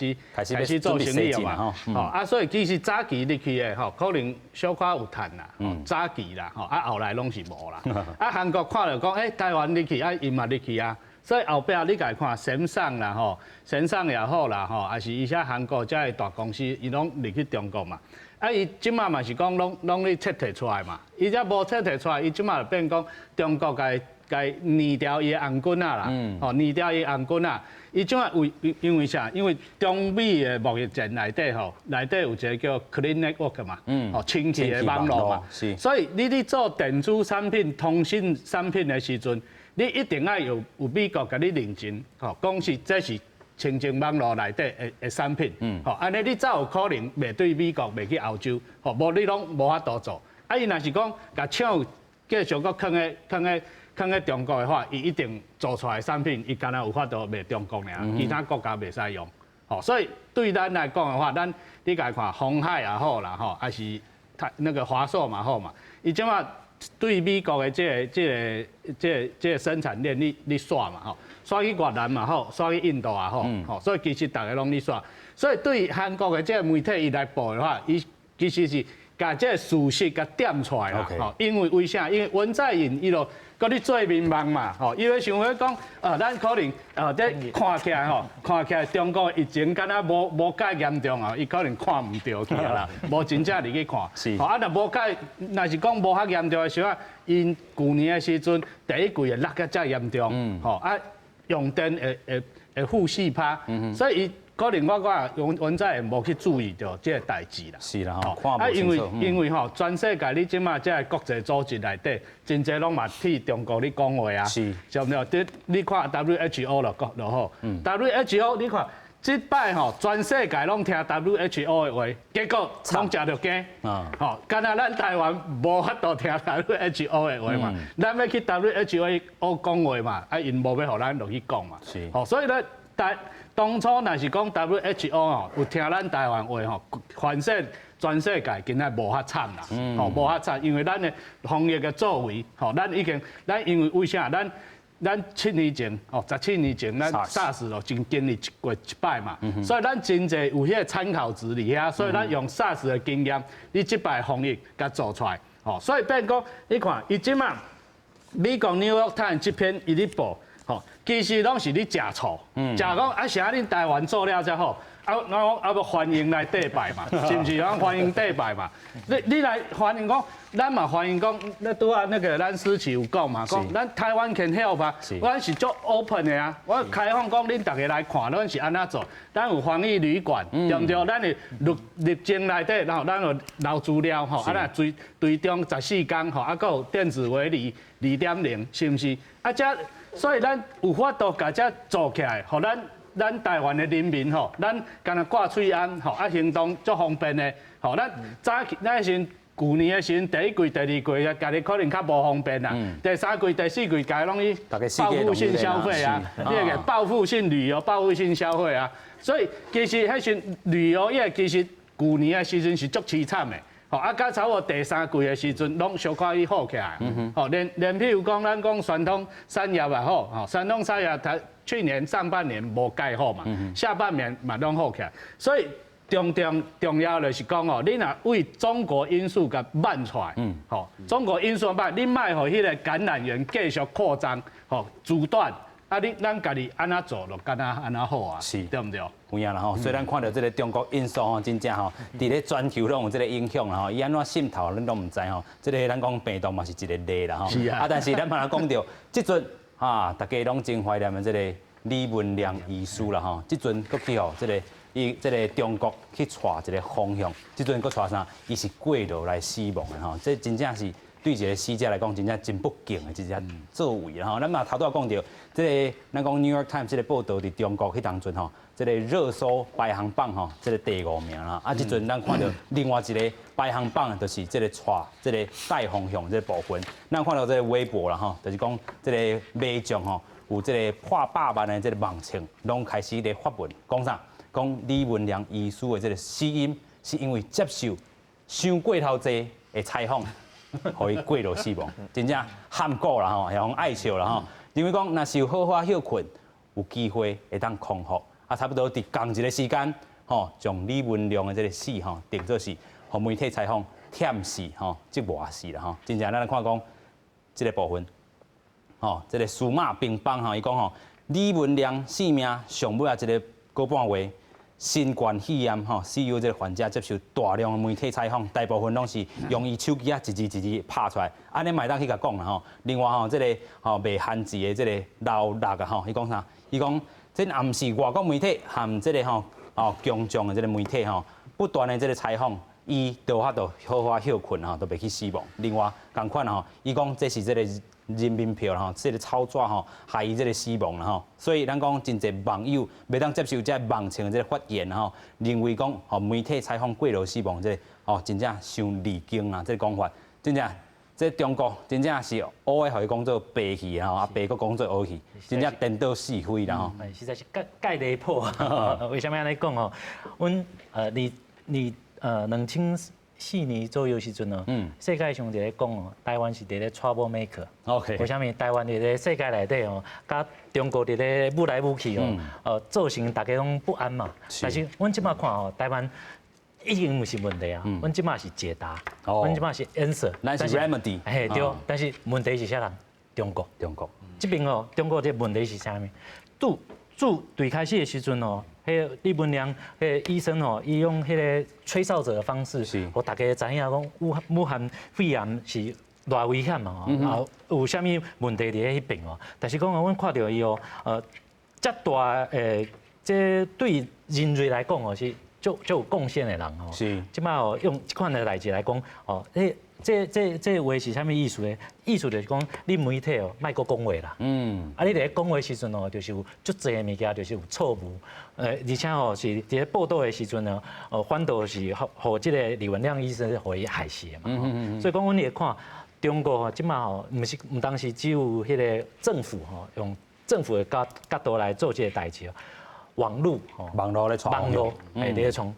始做生意嘛，吼啊，所以其實早期入去的吼，可能小可有趁啦，早期啦，吼啊後來攏是無啦。啊，韓國看著講，欸，台灣入去，啊，𪜶嘛入去啊。所以後壁你共看，三星啦吼，三星也好啦吼，抑是伊遮韓國遮的大公司，伊攏入去中國嘛。啊，伊這擺嘛是講攏攏咧撤退出來嘛。伊遮無撤退出來，伊這擺就變講中國共共捏牢伊的頷頸仔啦，吼捏牢伊頷頸仔。伊這擺為因為啥？因為中美的貿易戰內底吼，內底有一個叫 Clean Network 嘛，吼清氣的網路嘛。所以你咧做電子產品、通訊產品的時陣，你一定愛有有美國共你認證，吼，講是這是清淨網路內底的的產品，吼，按呢你才有可能賣對美國、賣去歐洲，吼，無你攏無法度做。啊，伊若是講共廠繼續閣囥咧囥咧囥咧中國的話，伊一定做出來的產品，伊干焦有法度賣中國爾，其他國家袂使用。吼，所以對咱來講的話，咱你共看鴻海也好啦，吼，抑是他那個華碩嘛好嘛，伊這擺對美國的這個、這個、這個、這個生產鏈，你你徙嘛吼，徙去越南嘛好，徙去印度也好，吼，所以其實逐家攏咧徙。所以對韓國的這個媒體伊來報的話，伊其實是共這個事實共點出來啦，吼，因為為啥？因為文在寅伊就閣咧做眠夢嘛，吼，伊咧想欲講，咱可能，這看起來吼，看起來中國疫情敢若無無蓋嚴重啊，伊可能看毋著去啦，無真正入去看。吼，啊，若無蓋，若是講無遐嚴重的時候，𪜶舊年的時陣第一季會落甲遮嚴重，吼，啊，用電會會會負4趴，所以伊可能我講文文在寅無去注意著這個代誌啦。是啦，吼，啊，因為因為吼，全世界你這馬這個國際組織內底，真濟攏嘛替中國咧講話啊。對毋對？你看 WHO 就講就好。WHO 你看，這擺吼，全世界攏聽 WHO 的話，結果攏食著驚。吼，干焦咱台灣無法度聽 WHO 的話嘛，咱欲去 WHO 講話嘛，啊，𪜶無欲予咱落去講嘛。吼，所以咧。但當初若是講 WHO 吼有聽咱台灣話吼，反正全世界今仔無遐慘啦，吼無遐慘，因為咱的防疫的作為，吼，咱已經咱因為為啥？咱7年前，哦，17年前，咱 SARS 就經經歷過一擺嘛，所以咱真濟有彼個參考值佇遐，所以咱用 SARS 的經驗，你這擺防疫共做出來，吼，所以變講，你看伊這馬美國 New York Times 這篇伊咧報，吼，其實攏是咧食醋，食講啊，啥恁台灣做了才好。啊，我講啊，欲歡迎來綴拜嘛，是毋是？講歡迎綴拜嘛。你來歡迎講，咱嘛歡迎講，那拄仔那個咱思齊有講嘛，講咱台灣 can help 啊，阮是足 open 的啊，我開放講恁逐家來看，咱是按怎做？咱有防疫旅館，對毋對？咱的入入境內底，然後咱有留資料吼，啊，咱追追蹤14天吼，啊，閣有電子圍籬2.0，是毋是？啊，這所以咱有法度共這做起來，予咱。咱台灣的人民吼，咱干焦掛喙罨吼，啊行動足方便的吼。咱早起咱時舊年的時陣，第一季、第二季啊，家己可能較無方便啦。第三季、第四季，家己攏去報復性消費啊，你個報復性旅遊、報復性消費啊。所以其實彼時旅遊業其實舊年的時陣是足悽慘的。吼啊，到差不多第三季的時陣，攏小可去好起來。吼，連譬如講，咱講傳統產業也好，吼，傳統產業它去年上半年無蓋好嘛，下半年嘛攏好起來。所以重重重要就是講哦，你若為中國因素共慢出來，吼，中國因素慢，你莫予彼個感染源繼續擴張，吼，阻斷。啊，你咱家己按怎做，就敢若按怎好啊，對毋對？有影啦吼，所以咱看著這個中國因素吼，真正吼，佇咧全球攏有這個影響啦吼，伊按怎滲透，咱攏毋知吼。這個咱講病毒嘛是一個例啦吼。是啊。啊，但是咱嘛講著，這陣啊，大家攏真懷念的這個李文亮醫師啦吼，這陣閣去予這個伊這個中國去帶一個風向，這陣閣帶啥？伊是過勞來死亡的吼，這真正是。對一個死者來講，真正真不幸的一隻作為啦吼。咱嘛頭拄仔講著，這個咱講 New York Times 這個報導佇中國彼當陣吼，這個熱搜排行榜吼，這個第五名啦。啊，這陣咱看著另外一個排行榜，就是這個帶這個帶風向這個部分。咱看著這個微博啦吼，就是講這個民眾吼，有這個破百萬的這個網情，攏開始咧發文講啥？講李文亮醫師的這個死因，是因為接受傷過頭濟的採訪。予伊過勞死亡，真正喊苦啦吼，予人愛笑啦吼。認為講，若是有好好歇睏，有機會會當康復。啊，差不多佇仝一個時間，吼，將李文亮的這個死吼，定做是予媒體採訪忝死吼，折磨死啦吼。真正咱來看講這個部分，吼，這個數碼乒乓吼，伊講吼，李文亮性命上尾仔一個個半月。新冠肺炎吼，CU 這個患者接受大量的媒體採訪，大部分攏是用伊手機仔一字一字拍出來，按呢嘛會當去共講啦吼。另外吼，這個吼袂限制的這個老六啊吼，伊講啥？伊講這也毋是外國媒體含這個吼哦強壯的這個媒體吼，不斷的這個採訪，伊就有法度好好歇睏吼，都袂去死亡。另外仝款吼，伊講這是這個人民票吼，這個炒作吼，害伊這個死亡啦吼。所以咱講真濟網友袂當接受這網情的這個發言吼，認為講吼媒體採訪過勞死亡這個哦，真正傷離經啊！這個講法真正，這中國真正是烏的予伊講做白去吼，啊白閣講做烏去，真正顛倒是非啦吼。實在是蓋蓋離譜。為啥物按呢講吼？阮你你2004年左右時陣哦，世界上佇咧講哦，台灣是佇咧 trouble maker。 為啥物？台灣佇咧世界內底哦，佮中國佇咧舞來舞去哦，造成大家攏不安嘛。但是阮這馬看哦，台灣已經毋是問題啊，阮這馬是解答，阮這馬是 answer，咱是 remedy。嘿對，但是問題是啥人？中國。中國。這邊哦，中國這問題是啥物？拄自最開始的時陣哦，彼個李文亮彼個醫生哦，伊用彼個吹哨者的方式，予大家知影講武武漢肺炎是偌危險嘛，啊有啥物問題佇咧彼邊哦。但是講哦，阮看著伊哦，遮大這對人類來講哦是足足有貢獻的人哦。這馬哦用這款的代誌來講哦，這這這話是啥物意思呢？意思就是講，你媒體哦，莫閣講話啦。啊，你佇咧講話時陣哦，就是有足濟的物件，就是有錯誤。而且哦，是佇咧報導的時陣呢，哦，反倒是予予這個李文亮醫生予伊害死的嘛。所以講，阮會看中國吼，這馬吼，毋是毋單是只有彼個政府吼，用政府的角角度來做這個代誌哦。網路吼，網路咧傳，網路會咧傳，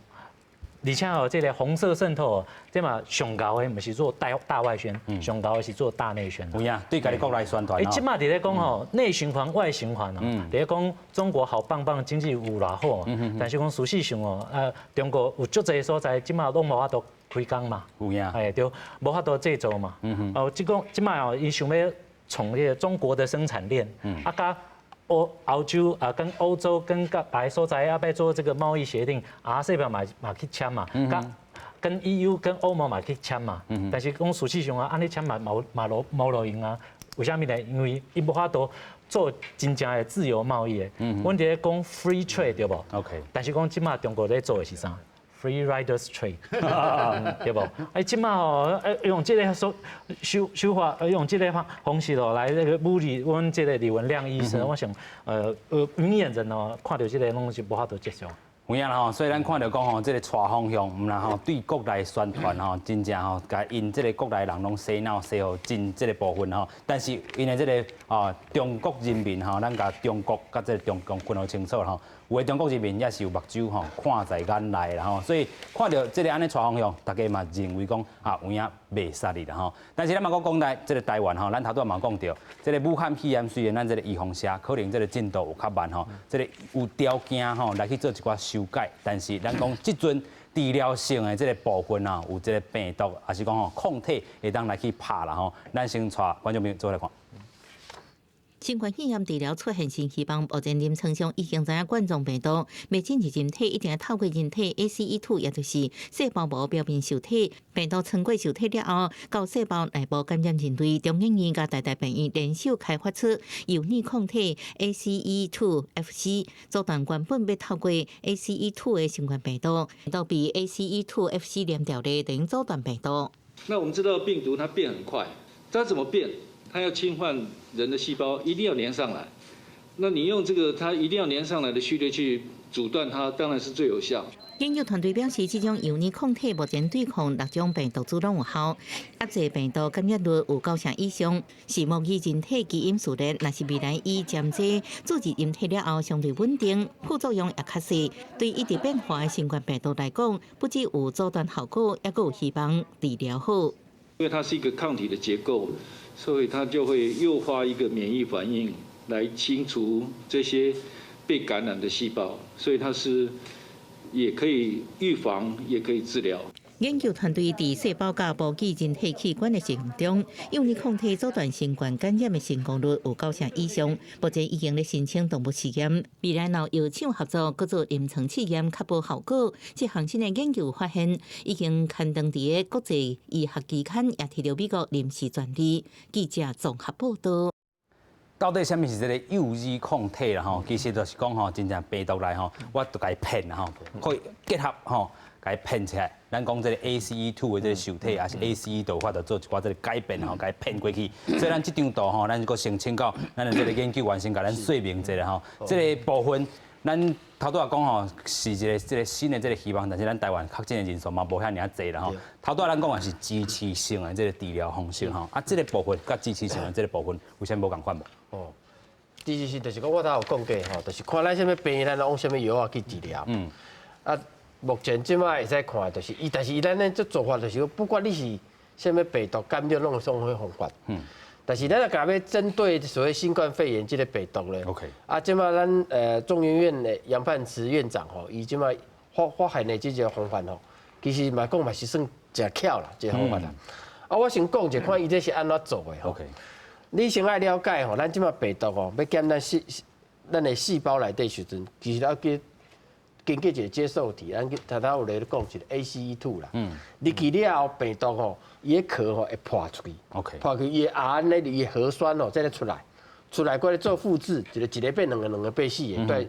而且哦，這個紅色滲透，這嘛上𠢕的毋是做大外宣，上𠢕的是做大內宣。有影，對家己國內宣傳。欸，這馬佇咧講吼，內循環外循環哦，佇咧講中國好棒棒，經濟有偌好，但是講事實上哦，啊，中國有足濟所在，這馬攏無法度開工嘛，有影，哎對，無法度製造嘛。哦，這講這馬哦，伊想欲創這個中國的生產鏈，啊，佮歐洲啊，跟歐洲跟各別所在欲做這個貿易協定，RCEP 嘛嘛去簽嘛，跟 EU 跟歐盟嘛去簽嘛，但是講事實上啊，按呢簽嘛無嘛無無路用啊。為啥物呢？因為伊無法度做真正的自由貿易的。阮佇咧講 free trade 對無？OK。但是講這馬中國咧做的是啥？Free riders trade，對無？哎，這馬吼，哎用這個手手手法，用這個方式哦來那個侮辱阮這個李文亮醫生，我想，明眼人哦，看著這個攏是無法度接受。有影啦吼，所以咱看著講吼，這個帶風向，毋但吼對國內宣傳吼，真正吼，共𪜶這個國內人攏洗腦洗予真這個部分吼。但是𪜶的這個啊中國人民吼，咱共中國佮這個中共分予清楚吼。有的中國人民也是有目睭吼，看在眼內啦吼，所以看著這個按呢帶風向，大家嘛認為講啊有影袂殺哩啦吼。但是咱嘛閣講來，這個台灣吼，咱頭拄仔嘛講著，這個武漢肺炎雖然咱這個預防射可能這個進度有較慢吼，這個有條件吼來去做一寡修改，但是咱講這陣治療性的這個部分啊，有這個病毒，抑是講吼抗體會當來去拍啦吼。咱先帶觀眾朋友做來看。新冠肺炎治療出現新希望，目前臨床上已經知影冠狀病毒欲進入人體，一定愛透過人體 ACE2，也就是細胞膜表面受體，病毒穿過受體了後，到細胞內部感染人類。中研院佮台大病院聯手開發出油膩抗體 ACE2-Fc，阻斷原本欲透過 ACE2 的新冠病毒，都被 ACE2-Fc 黏著咧，等於阻斷病毒。那我們知道病毒它變很快，它怎麼變？它要侵犯人的細胞，一定要黏上來。那你用這個，它一定要黏上來的序列去阻斷它，當然是最有效。研究團隊表示，這種油膩抗體目前對抗六種病毒株攏有效，壓制病毒感染率有九成以上。是模擬人體基因序列，若是未來以針劑注入人體了後，相對穩定，副作用也較細。對一直變化的新冠病毒來講，不只有阻斷效果，抑閣有希望治療好。因為它是一個抗體的結構，所以它就會誘發一個免疫反應來清除這些被感染的細胞，所以它是也可以預防，也可以治療。研究團隊佇細胞佮模擬人體器官的實驗中，用油膩抗體阻斷新冠感染的成功率有九成以上。目前已經咧申請動物試驗，未來若藥廠合作，閣做臨床試驗，確保效果。這項新的研究發現，已經刊登佇個國際醫學期刊，也提著美國臨時專利。記者綜合報道。到底啥物是這個幼兒抗體啦？吼，其實就是講吼，真正病毒來吼，我就共伊騙啦吼，可以結合吼，共伊騙起來。咱講這個 ACE2 的這個受體，抑是 ACE 就法度做一寡這個改變吼，共伊騙過去。所以咱這張圖吼，咱閣先請教咱的這個研究員先共咱說明一下吼，這個部分咱頭拄仔講吼，是一個這個新的這個希望，但是咱台灣確診的人數嘛無遐爾濟啦吼。頭拄仔咱講的是支持性的這個治療方式吼，啊，這個部分佮支持性的這個部分有啥物無仝款無？哦，支持性就是講我頭有講過吼，就是看咱啥物病，咱用啥物藥仔去治療。啊，目前這擺會使看，就是伊，但是伊咱咧這做法就是，不管你是啥物病毒感染，攏會用彼方法。但是咱若欲針對所謂新冠肺炎這個病毒咧，OK，啊，這擺咱中研院的楊泮池院長吼，伊這擺發現的這個方法吼，其實嘛講嘛是算誠巧啦，這個方法啦。啊，我先講一下，看伊這是按怎做的吼。 你先愛了解吼，咱這擺病毒吼，欲進咱的細胞內底時陣，其實要去經過一個接受體，咱頭頭有咧講一個 ACE2 啦。入去了後，病毒吼，伊的殼吼會破出去。 破去伊的 RNA 伊的核酸吼，再咧出來，出來閣咧做複製，一個一個變兩個，兩個變四個，對，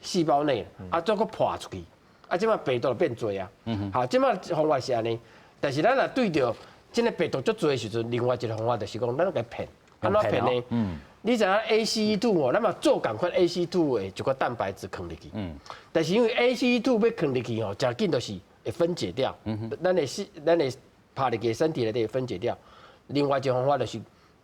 細胞內，啊，再閣破出去，啊，這擺病毒就變濟啊。好，這擺方法是按呢，但是咱若對著這个病毒足濟的時陣，另外一個方法就是講，咱共伊騙，按怎騙呢？你知影 ACE2 哦，咱嘛做仝款 ACE2 的一個蛋白質囥入去。但是因為 ACE2 欲囥入去吼，誠緊就是會分解掉。咱的細，咱的拍入去身體內底會分解掉。另外一個方法就是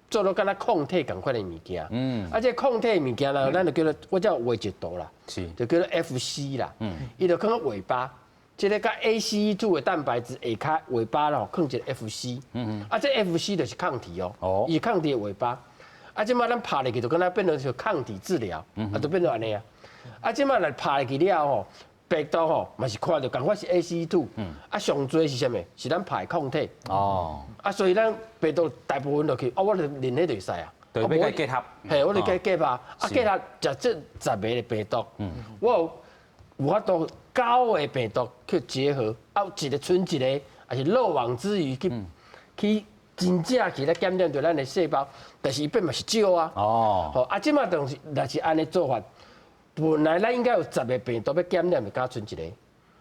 做落敢若抗體仝款的物件。啊，這抗體的物件啦，咱就叫做我叫畫一圖啦，就叫做 FC 啦。伊就囥佇尾巴，這个佮 ACE2 的蛋白質下跤尾巴咯，囥一個 FC。啊，這 FC 就是抗體哦。伊是抗體的尾巴。啊，這擺咱拍入去就敢若變做是抗體治療，啊，就變做按呢啊。啊，這擺來拍入去了後，病毒吼嘛是看著仝款是 ACE2，啊，上濟是啥物？是咱拍抗體。啊，所以咱病毒大部分落去，啊，我就認彼就會使啊。對，欲共結合。嘿，我就共結合，啊，結合食這十个的病毒，我有法度九个病毒去結合，啊，一個賰一个，抑是漏網之魚去真正去咧感染著咱的細胞，但是伊變嘛是少啊。吼，啊，這擺就是若是按呢做法，本來咱應該有十个病毒欲感染，就敢賰一个，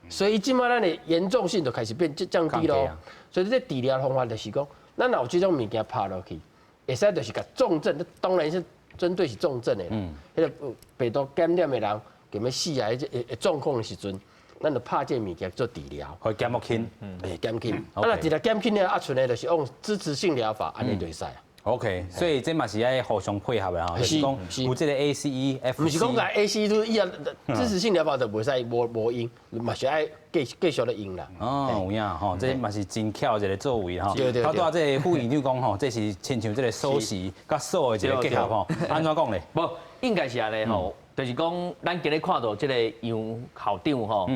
所以這擺咱的嚴重性就開始變降低咯。所以這治療方法就是講，咱若有這種物件拍落去，會使就是共重症，當然是針對是重症的啦。彼个病毒感染的人，欲死啊！彼個狀況的時陣，咱就拍這个物件做治療，予減輕，會減輕。啊，若一個減輕了，啊，賰的就是用支持性療法，按呢就會使啊。 OK，所以這嘛是愛互相配合的吼，就是講有這个 ACE、F，毋是講共 ACE 以後支持性療法就袂使無無用，嘛是愛繼續咧用啦。哦，有影吼，這嘛是真巧一个作為吼。對對對。頭拄仔這个副院長講吼，這是親像這个鎖匙佮鎖的一个結合吼，按怎講咧？無，應該是按呢吼。就是講，咱今日看到這个楊校長吼，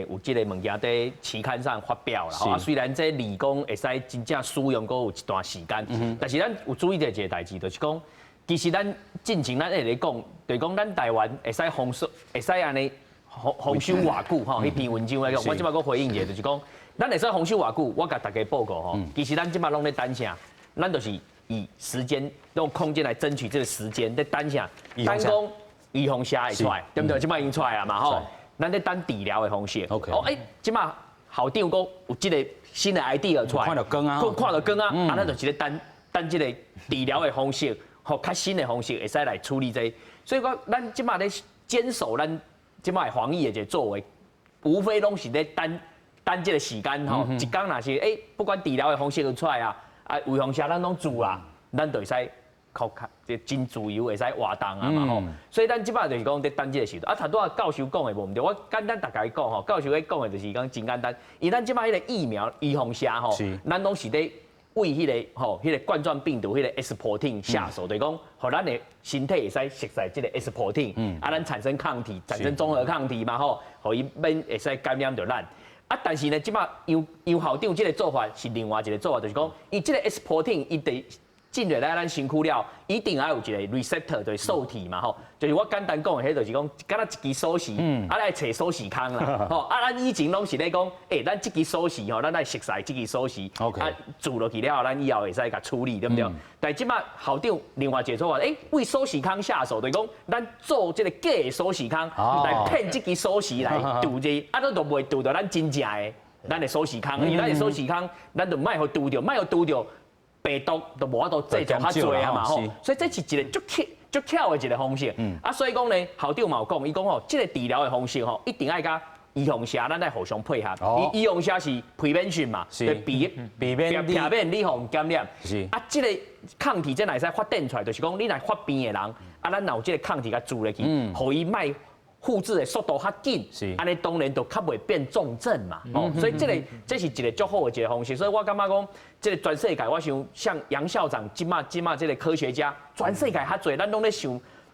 有這个物件佇期刊上發表啦。啊，雖然這離講會使真正使用閣有一段時間，但是咱有注意著一个代誌，就是講，其實咱進前咱一直咧講，就是講咱台灣會使封鎖，會使按呢封守偌久吼？彼篇文章來講，我這擺閣回應一下，就是講，咱會使封守偌久，我共大家報告吼，其實咱這擺攏咧等啥？咱就是以時間用空間來爭取這个時間，咧等啥？等講。預防射會出來，對毋對？這擺已經出來啊嘛吼，咱咧等治療的方式。哦，欸，這擺校長講有這个新的 idea 出來，看著光啊，看著光啊，啊，咱就是咧等等這个治療的方式，予較新的方式會使來處理這個。所以講，咱這擺咧堅守咱這擺防疫的一个作為，無非攏是咧等等這个時間吼。一工若是欸，不管治療的方式有出來啊，啊，預防射咱攏注啊，咱就會使。較較這真自由會使活動啊嘛吼，所以咱這擺就是講佇等這个時陣。啊，頭拄仔教授講的無毋對，我簡單逐家講吼，教授咧講的就是講真簡單，因為咱這擺彼个疫苗預防射吼，咱攏是咧為彼个吼，彼个冠狀病毒彼个 S protein 下手，就是講，予咱的身體會使熟似這个 S protein，啊，咱產生抗體，產生中和抗體嘛吼，予伊免會使感染著咱。啊，但是呢，這擺楊楊校長這个做法是另外一个做法，就是講，伊這个 S protein 伊佇進入來咱身軀了，一定愛有一个 receptor，就是受體嘛吼，就是我簡單講的，彼就是講，敢若一支鎖匙，啊來揣鎖匙孔啦，吼，啊咱以前攏是咧講，欸，咱這支鎖匙吼，咱愛熟似這支鎖匙，啊，注落去了後，咱以後會使共處理，對毋對？但這擺校長另外一个做法，欸，為鎖匙孔下手，就是講，咱做這个假的鎖匙孔，來騙這支鎖匙來拄著，啊，咱就袂拄著咱真正的咱的鎖匙孔，因為咱的鎖匙孔，咱就莫予拄著，莫予拄著。病毒就無法度製造較濟啊嘛吼，所以這是一個足巧足巧的一个方式。啊，所以講呢，校長嘛有講，伊講吼，這个治療的方式吼，一定愛佮預防射，咱愛互相配合。伊預防射是 prevention 嘛，避避免避免你予人感染。啊，這个抗體這會使發展出來，就是講你若發病的人，啊，咱若有這个抗體共注入去，予伊莫複製的速度較緊，按呢當然就較袂變重症嘛。哦，所以這个這是一个足好的一个方式。所以我感覺講，這个全世界，我想像楊校長這馬這馬這个科學家，全世界較濟，咱攏咧想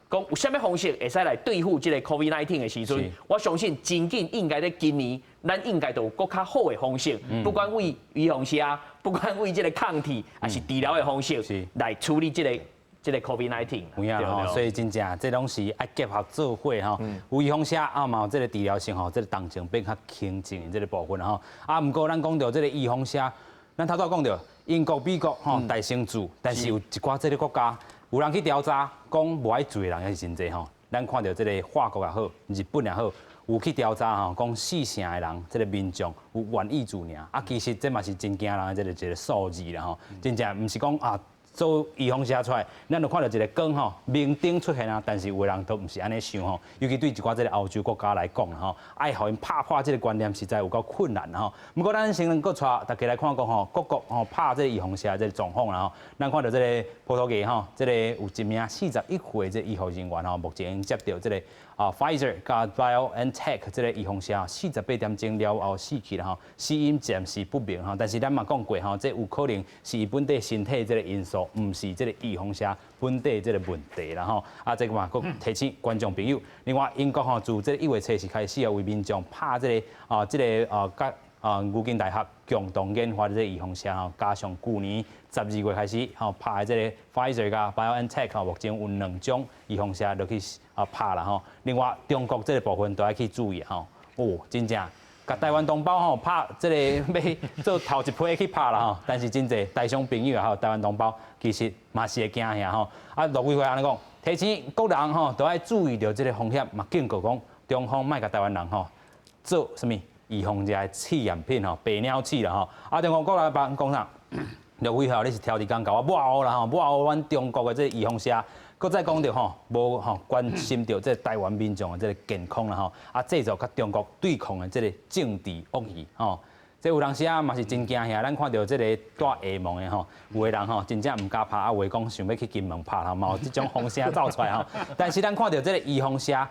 講有啥物方式會使來對付這个 COVID-19 的時陣，我相信真緊應該咧今年，咱應該都有閣較好的方式，不管為預防射，不管為這个抗體，抑是治療的方式，來處理這个。這个 COVID-19，有影吼，所以真正這攏是愛結合做伙吼。有預防射啊嘛有這个治療性吼，這个重症變較輕症的這个部分吼。啊，毋過咱講著這个預防射，咱頭拄仔講著英國、美國吼大先注，但是有一寡這个國家有人去調查，講無愛注的人抑是真濟吼。咱看著這个法國也好，日本也好，有去調查吼，講四成的人，這个民眾有願意注爾。啊，其實這嘛是真驚人的這个一个數字啦吼。真正毋是講啊。做預防射出來，咱就看著一个光吼，明燈出現啊，但是有的人都毋是按呢想吼，尤其對一寡這个歐洲國家來講吼，愛予𪜶拍破這个觀念實在有夠困難吼。毋過咱先閣帶大家來看講吼，各國吼拍這个預防射這个狀況啦吼，咱看著這个葡萄牙吼，這个有一名41歲這个醫護人員吼，目前接著這个Pfizer佮 BioNTech 這个預防射48點鐘了後死去啦吼，死因暫時不明吼，但是咱嘛講過吼，這有可能是伊本底身體這个因素，毋是這个預防射本底這个問題啦吼。啊，這个嘛，閣提醒觀眾朋友。另外，英國吼自這个1月初四開始啊，為民眾拍這个啊，這个啊，佮牛津大學共同研發的這個預防射吼，加上舊年12月開始吼拍的這个 Pfizer 佮 BioNTech 吼，目前有兩種預防射落去啊拍啦吼。另外，中國這个部分都愛去注意吼。哦，真正，共台灣同胞吼拍這个欲做頭一批去拍啦吼，但是真濟台商朋友還有台灣同胞其實嘛是會驚嚇吼。啊，陸委會按呢講，提醒國人吼都愛注意著這个風險，嘛警告講中方莫共台灣人吼做啥物預防射的試驗品吼，白鳥試啦吼。啊，中國國內辦講啥？陸委會你是挑佇工共我抹烏啦吼，抹烏阮中國的這個預防射，閣再講著吼，無吼關心著這個台灣民眾的這個健康啦吼，啊，製造佮中國對抗的這個政治惡意吼。這有當時啊嘛是真驚嚇，咱看著這個蹛廈門的吼，有的人吼真正毋敢拍，啊有的講想欲去金門拍吼，嘛有這種風聲走出來吼。但是咱看著這個預防射。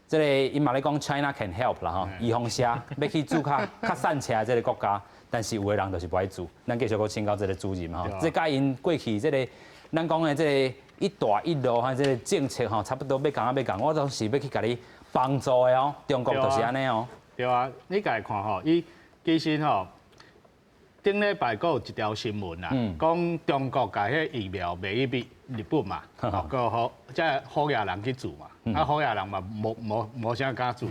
這個𪜶嘛咧講 China can help 啦吼，預防射欲去注較較散赤的這个國家，但是有的人就是無愛注。咱繼續閣請教這个主任吼，這佮𪜶過去這个咱講的這个一帶一路哈，這个政策吼，差不多欲仝仔欲仝，我都是欲去共你幫助的哦。中國就是按呢哦。對啊，你家看吼，伊其實吼，頂禮拜閣有一條新聞啦，講中國共彼疫苗賣去日本嘛，閣予這虎牙人去注嘛，啊虎牙人嘛無啥敢注，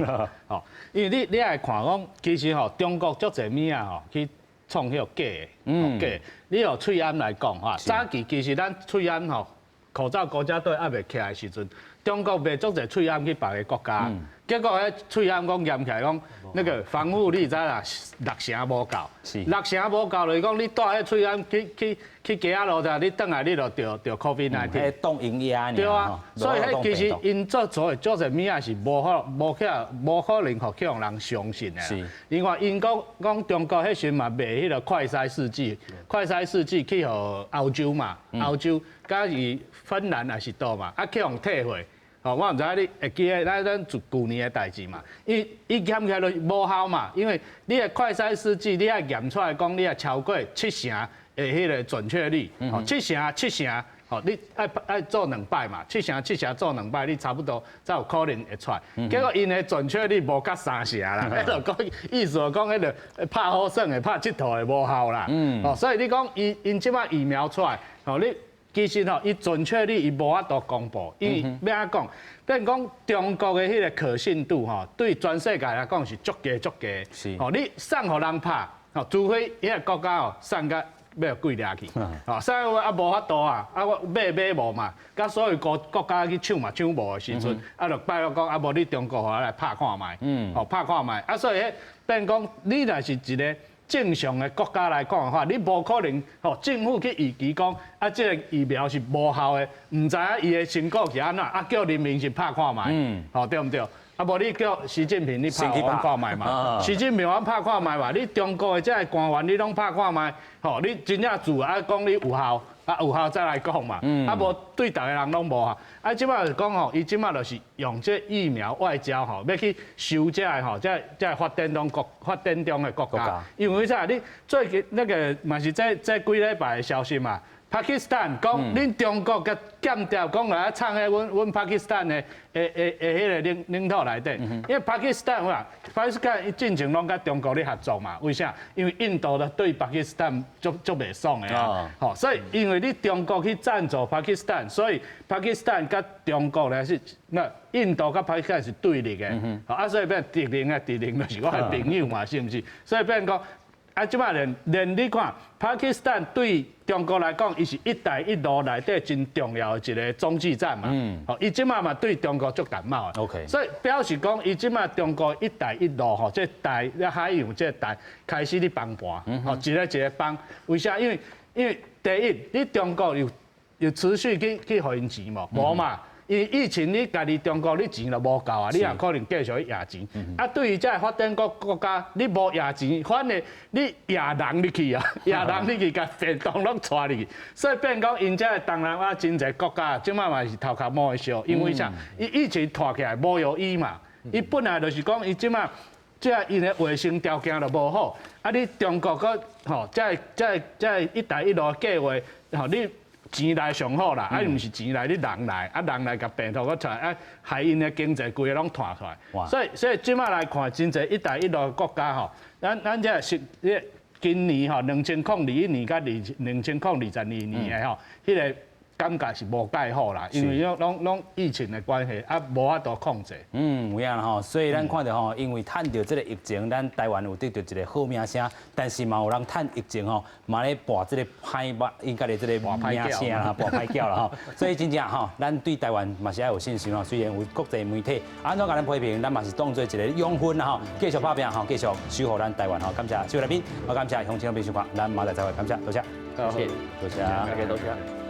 吼，因為你愛看講，其實吼中國足濟物仔吼去創彼個假的，假。你用喙罨來講吼，早期其實咱喙罨吼，口罩國家隊猶未起來的時陣，中國賣足濟喙罨去別个國家，結果彼喙罨講驗起來講，那個防護力知啦，六成無夠，六成無夠就是講你戴彼喙罨去去去街仔路頭，你轉來你就著 COVID-19。彼擋營養。對啊，所以彼其實𪜶做做的足濟物仔是無可無可無可能予去予人相信的。另外，𪜶講講中國彼時嘛賣彼个快篩試劑，快篩試劑去予歐洲嘛，歐洲佮是芬蘭抑是佗嘛，啊去予退貨。吼，我毋知影你會記得咱咱舊舊年的代誌嘛？伊伊驗起來就無效嘛，因為你的快篩試劑你愛驗出來講你愛超過七成的彼个準確率，吼七成七成，吼你愛愛做兩擺嘛，七成七成做兩擺，你差不多才有可能會出來。結果𪜶的準確率無到三成啦，彼就講意思就講彼个拍好耍的、拍𨑨迌的無效啦。哦，所以你講伊𪜶這擺疫苗出來，吼你。其實吼，伊準確率伊無法度公布，因為欲按怎講？變講中國的彼个可信度吼，對全世界來講是足低足低。吼，你送予人拍，吼，除非彼个國家吼送甲欲予鬼掠去，吼，所以啊無法度啊，啊我買買無嘛，佮所有國國家去搶嘛搶無的時陣，啊就拜託講啊無你中國予我來拍看覓，吼拍看覓，啊所以彼變講你若是一个正常的國家來講的話，你無可能吼政府去預期講啊，這个疫苗是無效的，毋知影伊的成果是按怎，啊叫人民去拍看覓，吼對毋對？啊無你叫習近平你拍予阮看覓嘛？習近平阮拍看覓嘛？你中國的這个官員你攏拍看覓？吼，你真正注啊講你有效，啊有效再來講嘛。啊無對逐个人攏無效。啊這擺就講吼，伊這擺就是用這疫苗外交吼，欲去收這个吼，這這个發展中的國家。因為啥？你最近那个嘛是這這幾禮拜的消息嘛。巴基斯坦講，恁中國共間諜講來藏佇阮阮巴基斯坦的的的的彼个領領土內底，因為巴基斯坦有啦，巴基斯坦伊進前攏佮中國咧合作嘛，為啥？因為印度咧對巴基斯坦足足袂爽的啊，吼，所以因為你中國去贊助巴基斯坦，所以巴基斯坦佮中國咧是那印度佮巴基斯坦是對立的，啊，所以變敵人的敵人就是我的朋友嘛，是毋是？所以變講。啊，這擺連連你看，巴基斯坦對中國來講，伊是一帶一路內底真重要的一个中繼站嘛。吼，伊這擺嘛對中國足感冒的。 所以表示講，伊這擺中國一帶一路吼，這帶海洋這帶開始咧崩盤，吼，一个一个崩。為啥？因為因為第一，你中國有有持續去予𪜶錢無？無嘛。因為疫情你家己中國你錢就無夠啊，你也可能繼續去掖錢。啊，對於這个發展國國家，你無掖錢，反而你掖人入去啊，掖人入去，共病毒攏帶入去。所以變講，𪜶這个東南亞真濟國家，這擺嘛是頭殼摸會燒，因為啥？伊疫情拖起來無藥醫嘛。伊本來就是講，伊這擺這𪜶的衛生條件就無好。啊，你中國閣吼，這个這个這个一帶一路計劃，吼你。錢來上好啦，啊，毋是錢來，你人來，啊人來共病毒閣出來，啊害𪜶的經濟規个攏拖出來。所以這擺來看，真濟一帶一路國家吼，咱這是今年吼2021年佮2022年的吼，彼个感覺是無蓋好啦，因為攏攏疫情的關係，啊無法度控制。嗯，有影啦吼，所以咱看著吼，因為趁著這个疫情，咱台灣有得著一个好名聲，但是嘛有人趁疫情吼，嘛咧跋這个歹目，應該的這个名聲啦，跋歹叫啦吼。所以真正吼，咱對台灣嘛是愛有信心吼。雖然有國際媒體按怎共咱批評，咱嘛是當做一个養分啦吼，繼續拍拚吼，繼續守護咱台灣吼。感謝所有來賓，我感謝鄉親朋友收看，咱馬上再會，感謝，多謝，謝謝，多謝，大家多謝。